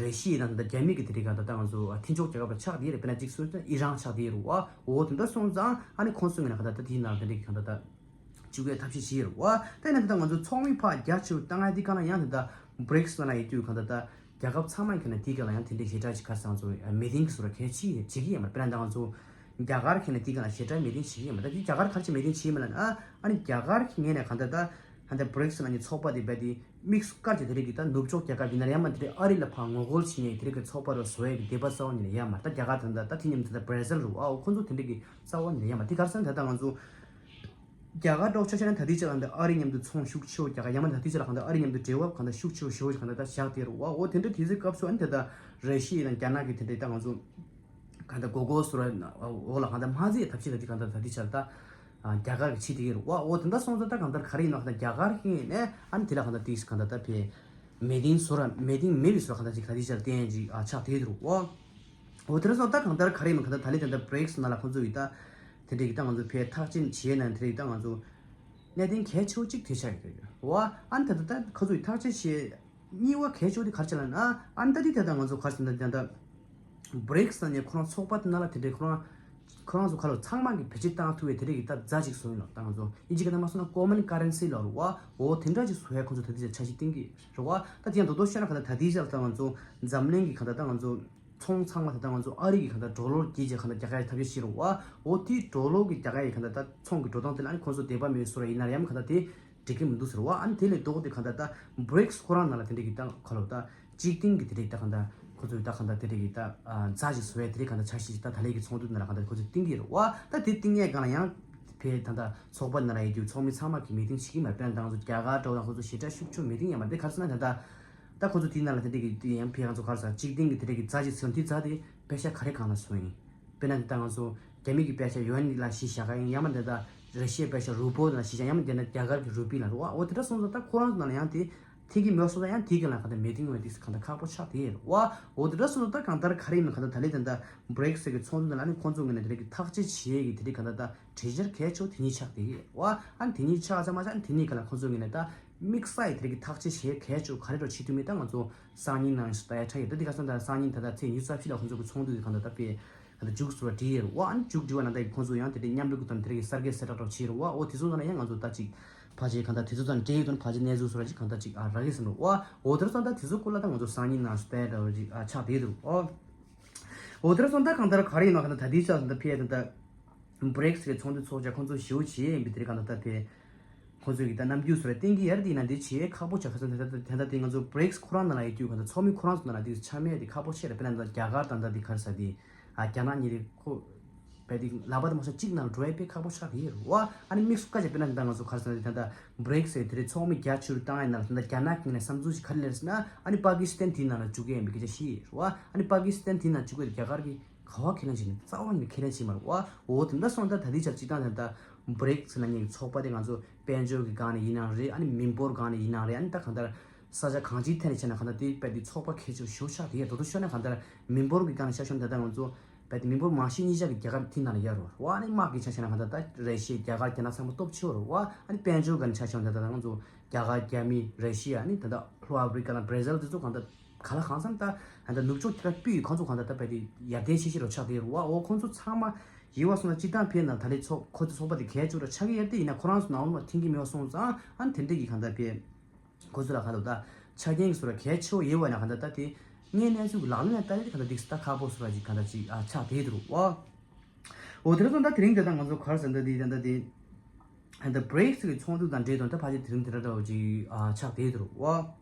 ར་ཤི་ཡ་དང་ད་ལྟ་རྒྱ་མི་གི་དེ་རིགས་གང་ལྟར་ད་ང་ཚོ་མཐུན་ཕྱོགས་རྒྱལ་ཁབ་ལ་ཆགས་དེ་རེད། དཔེར་ན་གཅིག་སོང་ཙང་ཨི་རན་ཆགས་དེ་རུ་བ། འོ་དེ་འདྲ་སོང་ཙང་ཨ་ནི་ཁོང་ཚོའི་ངོས་ནས་གང་ལྟར་ད་དེའི་ནང་དེ་འདྲ་གི་གང་ལྟར་ད། བཅུག་ཡས་ཐབས་ཤེས་བྱེད་ཡོད་རེད་བ། ད་ཡིན་ན་ད་ལྟ་ང་ཚོ་ཚོགས་མི་ཕར་རྒྱ་ཆེ་རུ་བཏང་ཡ་འདི་ག་ལ་ཡང་ད་ལྟ་བྷི་རིག་སི་ནང་ལ་ཡོད་དུས་གང་ལྟར་ད་རྒྱལ་ཁབ་ཚང་མ་གི་ནང་འདི་ག་ལ་ཡང་དེ་འདྲའི་ཞེ་དྲག་ཅིག་ག་རེ་ཟེར་ང་ཚོ་མི་ཏིང་གི་བཟོ་འདྲ་གལ་ཆེ་བྱེད་ཀྱི་ཡོད་མ་རེད། དཔེར་ན་ད་ང་ཚོ་རྒྱ་གར་གི་ནང་འདི་ག་ལ་ཞེ་དྲག་མི་ཏིང་བྱེད་ཀྱི་ཡོད་མ་རེད། ད་དེ་རྒྱ་གར་ག་རེ་བྱེད་མི་ཏིང་བྱེད་ཡོད་མ་རེད་ན་ཨ་ནི་རྒྱ་གར་གི་ངོས་ནས་གང་ལྟར་ད་ད་ལྟ་བྷི་རིག་སི་ནང་གི་ཚོགས་པ་དེ་རྦད་དེ་དམིགས་སུ་བཀར་གྱི་དེ་རིགས་ཀྱི་ད་ནུབ་ཕྱོགས་རྒྱལ་ཁབ་ཡིན་ན་ཡང་མ་དེ་རིགས་ཨ་རི་ལ་ཕར་ངོ་རྒོལ་བྱེད་མཁན་དེ་རིགས་ཀྱི་ཚོགས་པ་རུ་བཟོ་ཡས་ཀྱི་འདོད་པ་རྩ་བ་ཉིད་ནས་ཡོད་མ་རེད། ད་རྒྱ་གར་ད་ལྟ་ད་དེ་མཉམ་དུ་ད་ལྟ་བྷི་ར་ཟིལ་རུ་ཨ་འོ་ཁོང་ཚོ་དེ་འདྲ་གི་རྩ་བ་ནས་ཡོད་མ་རེད། དེ་ག་རེ་ཟེར་ན་ད་ལྟ་ང་ཚོ་ རྒྱ་གར་འདྲ་བོ་ཆ་བཞག་ན་ད་ལྟའི་ཆ་ལ་གང་ལྟར་ཨ་རི་མཉམ་དུ་ཚོང་ཤུགས་ཆེ་བོ་རྒྱག་ག་ཡང་མ་ད་ལྟའི་ཆ་ལ་གང་ལྟར་ཨ་རི་མཉམ་དུ་འབྲེལ་བ་གང་ལྟར་ཤུགས་ཆེ་བོ་ཞེ་བོ་གང་ལྟར་ད་བཞག་བསྡད་རེད་བ། འོ་དེ་འདྲ་དུས་ཚོད་སྐབས་སུ་ཨ་ནི་ད་ལྟ་ར་ཤི་ཡ་དང་རྒྱ་ནག་གི་དེ་འདྲའི་ད་ང་ཚོ་གང་ལྟར་མགོ་སྐོར་བཟོ་ར་འོག་ལ་གང་ལྟར་མ་རྩེད་ཐབས་ཤེས་ད་ལྟའི་གང་ལྟར་ད་ལྟའི་ཆ་ལ་ད་རྒྱ་གར་གྱིས་བྱེད་བསྡད་ཀྱི་རེད་བ། འོ་དེ་འདྲ་སོང་ཙང་ད་གང་ལྟར་ག་རེ་ཡིན་ན་གང་ལྟར་རྒྱ་གར་གྱི་ནས་ཨ་ནི་དེ་ལ་གང་ལྟར་ཏིག་གང་ལྟར་ད་ཕེ་མེ་ཏིང་བཟོ་ར་མེ་ཏིང་མེད་པའི་བཟོ་གང་ལྟར་ཅིག་ག་རེ་ཆ་ལ་བསྟན་ཅིག་ཨ་ཆགས་བསྡད་ཀྱི་རེད་བ། འོ་དེ་འདྲ་སོང་ད་གང་ལྟར་ག་རེ་ཡིན་ན་གང་ལྟར་ད་ལྟའི་ད་ལྟ་བྷི་རིག་སི་ནང་ལ་ཁོང་ཚོ་ཡིས་ད་དེ་འདྲའི་གི་ད་ང་ཚོ་ཕེ་ཐག་ཆེན་བྱས་ན་དེ་འདྲའི་གི་ད་ང་ཚོ་གནད་དོན་གལ་ཆེ་བོ་གཅིག་དེ་ཆགས་ཡོད་རེད་བ། ཨ་ནི་ད་ལྟ་ད་ཁོ་ཚོ་ཡི་ཐག་གཅོད་བྱེད་གཉིས་པ་གལ་ཆེ་བོ་དེ་ག་རེ་ཆགས་ལབ་ན། ཨ་ནི་ད་དེ་ད་ལྟ་ང་ཚོ་ག་རེ་ཟེར་ན་ད་ལྟ་བྷི་རིག་སི་ནང་ནས་ཁོ་རང་ཚོགས་པ་དེ་ནང་ལ་དེ་འདྲའི་ཁོ་རང་ཁོ་རང་ཚོ་ཁ་ལོ་ཚང་མ་གི་བེད་སྤྱོད་བཏང་ཐུབ་པའི་དེ་འདྲའི་གི་ད་རྫ་ཅིག་བཟོ་ཡིན་ལབ། ད་ང་ཚོ་ཨིན་ཇི་སྐད་ནང་མ་སོང་ན་ཀོ་མན་ཀ་རན་སི་ལབ་རེད་བ། འོ་དེ་འདྲ་ཅིག་བཟོ་ཡ་ཁོ་ཚོ་ད་དེ་ཆ་འཆར་གཞི་བཏིང་གི་རེད་བ། ད་དེ་ཡང་རྡོག་རྡོག་བཤད་ན་ག་ད་ད་དེའི་ཆ་ལ་ད་ང་ཚོ་འཛམ་གླིང་གི་ག་ད་ད་ང་ཚོ་ཚོང་ཚང་མ་ད་ལྟ་ང་ཚོ་ཨ་རི་གི་ག་ད་ཌོ་ལར་བརྒྱད་ཅིག་ག་ད་རྒྱག་ཡ་ཐབས་ཤེས་བྱེད་རོགས་བ། འོ་དེ་ཌོ་ལར་གི་རྒྱག་ཡ་གི་ག་ད་ད་ཚོང་གི་འགྲོ་སྟངས་དེ་ལ་ཨ་ནི་ཁོང་ཚོ་དད་པ་མེད་བཟོ་ར་ཡིན་ན་ཡང་ག་ད་དེ་འགྲིག་གི་མི་འདུག་ཟེར་བ། ཨ་ནི་དེ་ལས་ལྡོག་སྟེ་ག་ད་ད་བྷི་རིག་སི་ཁོ་རང་ནང་ལ་དེ་འདྲ་གི་ད་ག་ལོ་ད་གཅིག་སྟེང་གི་དེ་འདྲ་གི་ད་ག་ད་ཁོང་ཚོ་ད་ག་ད་དེ་འདྲ་གི་ད་རྫ་ཞིག་བཟོ་ཡ་དེ་འདྲ་ག་ད་འཆར་གཞི་ཞིག་ད་ད་ལས་གི་ཚོགས་འདུ་ནང་ལ་ག་ད་ཁོང་ཚོ་བཏིང་གི་རེད་བ། ད་དེ་བཏིང་ཡ་གང་ལ་ཡང་ཕེ་ད་ད་ཚོགས་པ་ནང་ལ་ཡོད་རྒྱུ་ཚོགས་མི་ཚང་མ་གི་མི་ཊིང་བྱེད་ཀྱི་མ་རེད། དཔེར་ན་ད་ང་ཚོ་རྒྱ་གར་འདྲ་བོ་ད་ཁོང་ཚོ་ཞེ་དྲག་ཤུགས་ཆེ་བོ་མི་ཊིང་ཡང་མ་རེད། དེ་ག་རེ་ཟེར་ན་ད་ད། ད་ཁོ་ཚོ་དེའི་ནང་ལ་དེ་འདྲ་གི་དེ་ཡང་ཕེ་ང་ཚོ་ག་རེ་ཟ་གཅིག་སྟེང་གི་དེ་འདྲ་གི་རྫ་ཅིག་ཟེར་དེ་རྫ་དེ་པེ་ཤ་ག་རེ་གང་ལ་སོང་ཡིན། དཔེར་ན་ད་ང་ཚོ་རྒྱ་མི་གི་པེ་ཤ་ཡུ་ཨེན་ལ་གཞི་བཞག་ག་ཡིན། ཡང་མ་འདི་ད་ར་ཤི་ཡའི་པེ་ཤ་རུ་པོ་ལ་གཞི་བཞག་ཡང་མ་འདི་ན་རྒྱ་གར་གི་རུ་པི་ལ་རུ་བ། འོ་དེ་འདྲ་སོང་ཙང་ད་ཁོ་རང་ཚོ་ནང་ལ་ཡང་དེ་ཐིག་གི་མེད་སོང་ཙང་ཡང་དེ་གི་ལ་ག་ད་མེ་ཏིང་ཡོད་དེ་ག་ད་ཁག་པོ་ཆགས་དེ་རུ་བ། འོ་དེ་འདྲ་སོང་ཙང་ད་གང་ལྟར་ག་རེ་ཡིན་ན་ག་ད་ད་ལེ་ད་ད་བྷི་རིག་སི་གི་ཚོགས་འདུ་ནང་ལ་ནི་ཁོང་ཚོ་ངོས་ནས་དེ་རིགས་ཀྱི་ཐག་གཅོད་བྱེད་ཡས་ཀྱི་དེ་རིགས་ག་ད་ད་གྲོས་འཆར་གལ་ཆེ་བོ་དེ་གཉིས་ཆགས་བསྡད་ཀྱི་ཡོད་བ། ཨ་ནི་དེ་གཉིས་ཆགས་ཚར་མ་ཆགས་ཨ་ནི་དེ་གཉིས་ཀ་ལ་ཁོང་ཚོ་ངོས་ནས་ད་དམིགས་བསལ་ཡི་དེ་རིགས་ཀྱི་ཐག་གཅོད་བྱེད་གལ་ཆེ་བོ་ག་རེ་འདྲ་བྱེད་ཐུབ་མིན་ད་ང་ཚོ་སང་ཉིན་ནང་ཞིག་ལྟ་ཡ་ཆགས་ཡོད། ད་འདི་ག་སང་ད་སང་ཉིན་ད་ལྟ་ཚེས་ཉི་ཤུ་རྩ་བཞི་ལ་ཁོང་ཚོ་གི་ཚོགས་འདུ་དེ་གང་ལྟར་ད་སྤེལ་གང་ལྟར་མཇུག་བསྒྲིལ་བ་བསྒྲིལ་ཡོད་རེད་བ། ཨ་ནི་མཇུག་བསྒྲིལ་བ་ནང་ད་ཁོང་ཚོ་ཡང་དེ་འདྲའི་མཉམ་རུབ་ཀྱི་དང་དེ་རིགས་ཀྱི་གསར་འགོད་གསལ་བསྒྲགས་འདྲ་བོ་བྱེད་རེད་བ། འོ་དེ་ཚོ་ནང་ལ་ཡང་ང་ཚོ་ད་ཅིག་ཕལ་ཆེར་གང་ལྟར་དེ་ཚོ་དང་འབྲེལ་ཡོད་དོན་ཕལ་ཆེར་གནས་ཚུལ་བཟོ་འདྲ་ཅིག་གང་ལྟར་ཅིག་ཨ་རག་གི་ཟིན་རེད་བ། འོ་དེ་ཚོ་ད་དེ་ཚོ་སྐོར་ལ་ད་ང་ཚོ་སང་ཉིན་ནང་ཞིག་ལྟ་ཡ་འདྲ་བོ་ཅིག་ཨ་ཆགས་བསྡད་འདུག་ཨོ། འོ་དེ་ར་སོང་ད་གང་ལྟར་ག་རེ་ཡིན་ན་གང་ལྟར་ད་ལྟའི་ཆ་ད་ལྟ་ཕེ་ད་ལྟ་བྷི་རིག་སི་གི་ཚོགས་འདུ་ཚོགས་བྱ་ཁོང་ཚོ་ཞེ་པོ་བྱེད་ཡིན་པའི་དེ་རིགས་གང་ལྟར་ད་ཕེ་ཁོང་ཚོས་ཀྱི་ད་རྣམ་འགྱུར་བཟོ་ར་བསྟན་གྱི་ཡར་དེ་ཡིན་ན་འདི་བྱེད་ཁག་པོ་ཆགས་ཁ་སང་ད་ལྟ་ད་ལྟ་དེ་ང་ཚོ་བྷི་རིག་སི་ཁོ་རང་ནང་ལ་ཡོད་རྒྱུ་གང་ལྟར་ཚོགས་མི་ཁོ་རང་ཚོ་ནང་ལ་དེ་ཆ་མེད་དེ་ཁག་པོ་ཆེ་རེད། དཔེར་ན་ད་རྒྱ་གར་དང་ད་དེ་ག་རེ་ཟ་དེ་ཨ་རྒྱ་ནག་གཉིས་རེད་ཁོ། བས་དེ་ལག་པ་དེ་མ་ཤ་གཅིག་ནང་འགྲོ་ཡ་དཔེ་ཁག་པོ་ཆགས་ཀྱི་ཡོད་རེད་བ། ཨ་ནི་དམིགས་སུ་བཀའ་བྱས་དཔེར་ན་ད་ང་ཚོ་ག་རེ་ཟེར་ན་ད་ལྟ་བྷི་རིག་སི་དེ་རེད་ཚོགས་མི་བརྒྱ་ཆུར་བཏང་ཡ་ན་ད་ལྟ་རྒྱ་ནག་གི་ནས་བསམ་ཚུལ་ཞིག་ག་རེ་སླེབས་ཟེར་ན་ཨ་ནི་པ་ཀི་སི་ཐན་དེའི་ནང་ལ་བཅུག་གི་ཡིན་པའི་སྐད་ཆ་ཞིག་རེད་བ། ཨ་ནི་པ་ཀི་སི་ཐན་དེའི་ནང་བཅུག་གི་རྒྱ་གར་གི་ག་བ་ཁས་ལེན་བྱས་ནས་རྩ་བ་ནས་ཁས་ལེན་བྱས་མ་རེད་བ། འོ་དེ་འདྲ་སོང་ད་ད་ལྟའི་ཆར་སྤྱི་བཏང་ད་ལྟ་བྷི་རིག་སི་ལབ་མཁན་གྱི་ཚོགས་པ་དེ་ང་ཚོ་དཔལ་འབྱོར་གྱི་སྒང་ནས་ཡིན་ནའང་རེད། ཨ་ནི་མི་འབོར་སྒང་ནས་ཡིན་ནའང་རེད། ཨ་ནི་ད་གང་ལྟར། ས་ཆ་གང་ཅིའི་ཐད་ནས་བྱས་ན་གང་ལྟར་དེ་དཔེ་དེ་ཚོགས་པ་ཁྱད་ཆོས་ཞེ་པོ་ཆགས་དེ་ཡ་དོ་དོ་ཤོད་ན་གང་ལྟར་མི་འབོར་གྱི་སྒང་ནས་ཆ་བཞག་ན་ད་ལྟ་ང་ཚོ་དཔེ་དེ་མི་འབོར་མང་ཤོས་གཉིས་ཆ་གི་རྒྱ་གར་དེ་ནང་ལ་ཡོད་རེད་བ། ཨ་ནི་དམག་གི་ཆ་བཞག་ན་གང་ལྟར་ད་རེ་ཤི་ཡ་རྒྱ་གར་རྒྱ་ནག་ཚང་མ་སྟོབས་ཆེ་བ་རེད་བ། ཨ་ནི་དཔལ་འབྱོར་སྒང་ནས་ཆ་བཞག་ན་ད་ལྟ་ང་ཚོ་རྒྱ་གར་རྒྱ་མི་རེ་ཤི་ཡ་ཨ་ནི་ད་ལྟ་ལྷོ་ཨ་ཕི་རི་ཀ་དང་བྷར་ཛིལ་དེ་ཚོ་གང་ལྟར་ག་ལ་གང་འཚམ་ད་ད་ལྟ་ནུབ་ཕྱོགས་རྒྱལ་ཁབ་སྤུས་ཡོད་ཁོང་ཚོ་གང་ལྟར་ད་དཔེ་དེ་ཡར་ལྡན་ཤེས་ཤེས་རོ་ཆགས་དེ་རེད་བ། འོ་ཁོང་ཚོ་ཚང་མ་ཡིན་བ་སོང་ན་སྤྱི་བཏང་ཕེ་ན་ད་ལྟའི་ཚོགས་ཁོ་ཚོ་ཚོགས་པ་དེ་གལ་ཆེ་བ་ཆགས་ཀྱི་ཡོད་དེ་ཡིན་ན་ཁོ་རང་ཚོ་ནང་ལོགས་ལ་མཐུན་གྱི་མེད་བ་སོང་ཙང་ཨ་ནི་དེ་འདྲ་གི་གང་ལྟར་ཕེ། ཁོ་ཚོ་ལ་ཁ་ཐོག་ད་ཆ་རྐྱེན་གྱི་བཟོ་འདྲ་གལ་ཆེ་བོ་ཡོད་པ་ན་ག་འདྲ་ད་དེ་ངས་གནས་ཚུལ་གྱི་ལག་ལེན་ལ་བསྟར་ཏེ་ག་འདྲ་འདུག་ཟེར་ད་ཁག་པོ་བཟོ་འདྲ་ཅིག་ག་འདྲ་ཅིག་ཨ་ཆགས་བསྡད་འདུག་ཨོ། འོ་དེ་ར་སོང་ད་དེ་རིང་དེ་ད་ང་ཚོ་ག་རེ་ཟེར་འདྲ་དེ་ད་ད་དེ་ད་ད་བྷི་རིག་སི་གི་ཚོགས་འདུ་དང་འབྲེལ་དོན་ད་ཕལ་ཆེར་དེ་རིང་དེ་འདྲ་འདྲ་བོ་ཅིག་ཨ་ཆགས་བསྡད་འདུག་ཨོ།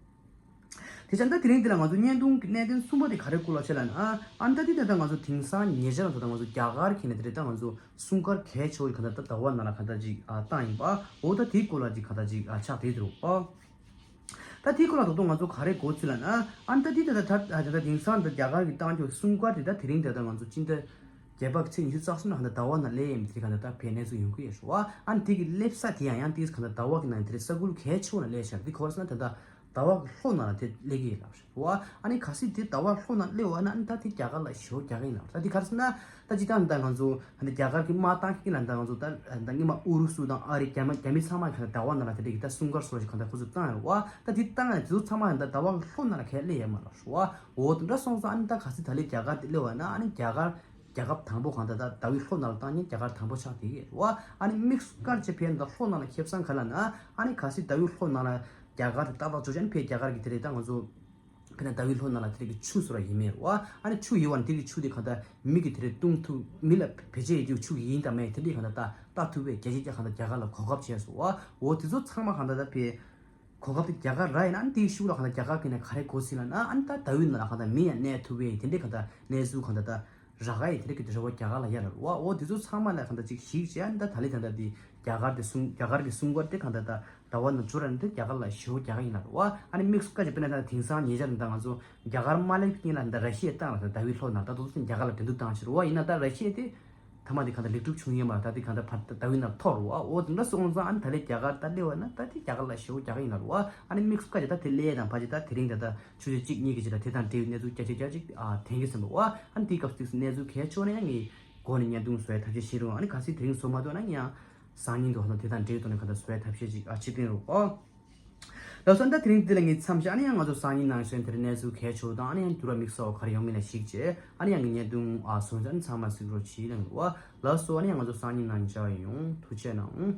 དེ་ཙང་ད་དེ་རིང་འདི་ལ་ང་ཚོ་བརྙན་ཐུང་གི་གནད་དོན་གསུམ་པ་དེ་ག་རེ་སྐོར་ལ་བཤད་ལབ་ན་ཨ་ཨ་ད་དེ་ད་ད་ང་ཚོ་དེང་སང་ཉེ་ཆར་ད་ད་ང་ཚོ་རྒྱ་གར་གྱི་ནས་དེ་རེད་ད་ང་ཚོ་སྲུང་སྐར་གལ་ཆེ་བོ་ག་ད་ད་ཟླ་བ་ནང་ལ་ག་ད་ཅིག་ཨ་བཏང་ཡིན་པ་ཨོ་ད་དེའི་སྐོར་ལ་ཅིག་ག་ད་ཅིག་ཨ་ཆགས་བསྡད་འདུག་ཨོ། ད་དེའི་སྐོར་ལ་ད་དུང་ང་ཚོ་ག་རེ་གོ་ཚུལ་ལབ་ན་ཨ་ད་དེ་ད་ད་ད་ད་དེང་སང་ད་རྒྱ་གར་གྱི་བཏང་ཆོག་སྲུང་སྐར་དེ་ད་དེ་རིང་ད་ད་ང་ཚོ་སྤྱི་ཟླ་བརྒྱད་པ་གི་ཚེས་ཉི་ཤུ་རྩ་གསུམ་ལ་ག་ད་ཟླ་བ་ནང་སླེབས་ཡིན་དེ་ག་ད་ད་བས་གནས་ཚུལ་ཡོང་གི་ཡོད་ཤོག་ཨ་ཨ་དེ་གི་སླེབས་ས་དེ་ཡང་ཡང་དེ་ག་ད་ཟླ་བ་གི་ནང་དེ་རེད་ས་ཁུལ་གལ་ཆེ་བོ་ལ་སླེབས་ཤག་དེ་ག་རེ་ཟེར་ན་ད་ད། ཟླ་བ་གི་ལྷོ་ནང་ལ་དེ་སླེབས་ཀྱི་ཡོད་ལབ་རེད་བ། ཨ་ནི་གལ་སྲིད་དེ་ཟླ་བ་ལྷོ་ནང་སླེབས་པ་ན་ཨ་ནི་ད་དེ་རྒྱ་གར་ལ་ཞེ་པོ་རྒྱག་གི་ཡིན་ལབ་རེད། ད་དེ་ག་རེ་ཟེར་ན་ད་ཅི་ད་ད་ང་ཚོ་ཨ་ནི་རྒྱ་གར་གྱི་དམག་བཏང་གི་ལ་ད་ང་ཚོ་ད་ད་སྔོན་མ་ཨུ་རུ་སུ་དང་ཨ་རི་རྒྱ་མི་རྒྱ་མི་ཚང་མ་གི་ཟླ་བ་ནང་ལ་དེ་འདྲ་གི་ད་སྲུང་སྐར་སོགས་ཀྱི་གང་ལྟར་ཁོ་ཚོ་བཏང་ཡོད་རེད་བ། ད་དེ་བཏང་ཡ་དེ་ཚོ་ཚང་མ་ད་ཟླ་བ་གི་ལྷོ་ནང་ལ་ག་སླེབས་ཡོད་མ་རེད་བ། འོ་དེ་འདྲ་སོང་ཙང་ཨ་ནི་ད་གལ་སྲིད་ད་ལས་རྒྱ་གར་དེ་སླེབས་པ་ན་ཨ་ནི་རྒྱ་གར་རྒྱལ་ཁབ་དང་པོ་གང་ལྟར་ད་ཟླ་བའི་ལྷོ་ནང་ལ་བཏང་མཁན་རྒྱ་གར་དང་པོ་ཆགས་བསྡད་ཀྱི་རེད་བ། ཨ་ནི་དམིགས་སུ་བཀར་བྱས་ཕན་ད་ལྷོ་ནང་ལ་ཁེ་བཟང་ག་ལབ་ན་ཨ་ནི་གལ་སྲིད་ཟླ་བའི་ལྷོ་ནང་ལ་རྒྱ་གར་དེ་ཏག་ཏག་འཇོག་བྱས་ཨ་ནི་ཕེ་རྒྱ་གར་གྱི་དེ་རེད་ད་ང་ཚོ་ཕེ་ན་ཟླ་བའི་ལྷོ་ནང་ལ་དེ་རེད་གི་ཆུ་བཟོ་ར་ཡིན་མེད་རེད་བ། ཨ་ནི་ཆུ་ཡོད་བ་ནི་དེ་གི་ཆུ་དེ་གང་ལྟར་མི་གི་དེ་རེད་བཏུང་ཐུབ་མི་ལ་བེད་སྤྱད་ཡོད་རྒྱུ་ཆུ་ཡིན་དང་མེད་དེ་འདྲས་གང་ལྟར་ད་ལྟ་ཐུབ་པའི་རྒྱ་ཆེ་རྒྱ་གང་ལྟར་རྒྱ་གར་ལ་གོ་སྐབས་བྱས་སོང་བ། འོ་དེ་ཚོ་ཚང་མ་གང་ལྟར་ད་ཕེ། གོ་སྐབས་དེ་རྒྱ་གར་རག་ཡིན་ན་དེའི་ཤུགས་ལ་གང་ལྟར་རྒྱ་གར་གྱི་ནས་ག་རེ་གོ་སྲིད་ལབ་ན་ཨ་ནི་ད་ཟླ་བའི་ནང་ལ་གང་ལྟར་མི་ཡང་གནས་ཐུབ་པའི་དེ་འདྲའི་གང་ལྟར་གནས་ཚུལ་གང་ལྟར་ད་རག་ག་ཡི་དེ་འདྲ་གི་རེ་བ་རྒྱ་གར་ལ་ཡ་ལ་རུ་བ། འོ་དེ་ཚོ་ཚང་མ་ལ་གང་ལྟར་ཅིག་གཞིགས་བྱས་ཨ་ནི་ད་ད་ལེ་ད་ལྟ་དེ་རྒྱ་ རྒྱ་གར་དེ་སྲུང་རྒྱ་གར་གྱི་སྲུང་སྐར་དེ་གང་ལྟར་ད་ཟླ་བ་ནང་བཅུ་ར་ནི་དེ་རྒྱ་གར་ལ་ཞེ་པོ་རྒྱག་གི་ཡིན་ལབ་རེད་བ། ཨ་ནི་དམིགས་སུ་བཀར་བྱས་དཔེར་ན་ད་དེང་སང་ཉེ་ཆར་ནི་ད་ང་ཚོ་རྒྱ་གར་མ་སླེབས་སྔོན་ལ་ད་ར་ཤི་ཡའི་ཏང་ལ་ད་ཟླ་བའི་ལྷོ་ནང་ད་དུང་རྒྱ་གར་ལ་འགྲན་བསྡུར་བཏང་ཕྱིར་བ་ཡིན་ན་ད་ར་ཤི་ཡ་དེ་ཐ་མ་དེ་གང་ལྟར་ལེགས་གྲུབ་བྱུང་ཡོད་མ་རེད། ད་དེ་གང་ལྟར་ཕར་ཟླ་བའི་ནང་འཐོར་རེད་བ། འོ་དེ་འདྲ་སོང་ཙང་ཨ་ནི་ད་ལས་རྒྱ་གར་ད་སླེབས་པ་ན་ད་དེ་རྒྱ་གར་ལ་ཞེ་པོ་རྒྱག་གི་ཡིན་ལབ་རེད་བ། ཨ་ནི་དམིགས་སུ་བཀར་བྱས་ད་དེ་སླེབས་དང་ཕལ་ཆེར་ད་དེ་རིང་ད་ལྟ་ཆུ་ཚོད་གཅིག་གཉིས་ཀྱི་རྗེས་ལ་དེ་དང་འབྲེལ་བའི་གནས་ཚུལ་རྒྱ་ཆེ་རྒྱ་ཆེ་ཨ་ཐོན་གྱི་ཟིན་པ་བ། ཨ་ནི་དེའི་སྐབས་སུ་ཏོག་ཙམ་གནས་ཚུལ་གལ་ཆེ་བ་ན་ཡང་ངས་མགོ་ནས་བརྙན་ཐུང་བཟོ་ཡའི་ཐབས་ཤེས་བྱེད་རུང་། ཨ་ནི་གལ་སྲིད་དེ་རིང་བཟོ་མ་ཐུབ་ན་ཡང་སང་ཉིན་དུ་ཧ་ལམ་དེ་དང་འབྲེལ་ཐོག་ནས་གང་ལྟར་བཟོ་ཡའི་ཐབས་ཤེས་ཅིག་ཨ་བྱེད་ཀྱིན་རུང་། ཨོ། ལགས་སོ། ད་དེ་རིང་འདི་ལ་ངས་མཚམས་བཞག་ཨ་ནི་ཡང་ང་ཚོ་སང་ཉིན་ནང་བཞིན་དེར་གནས་ཚུལ་གལ་ཆེ་བ་དང་ཨ་ནི་ཡང་འགྱུར་བ་དམིགས་བསལ་བ་ག་རེ་ཡོང་མིན་ལ་གཞིགས་བྱས་ཨ་ནི་ཡང་ངས་བརྙན་ཐུང་ཨ་བཟོས་ཚར། ཨ་ནི་ཚང་མ་གཟིགས་རོགས་གྱིས་གནང་རོགས། ལགས་སོ། ཨ་ནི་ཡང་ང་ཚོ་སང་ཉིན་ནང་མཇལ་ཡོང་། ཐུགས་རྗེ་གནང་།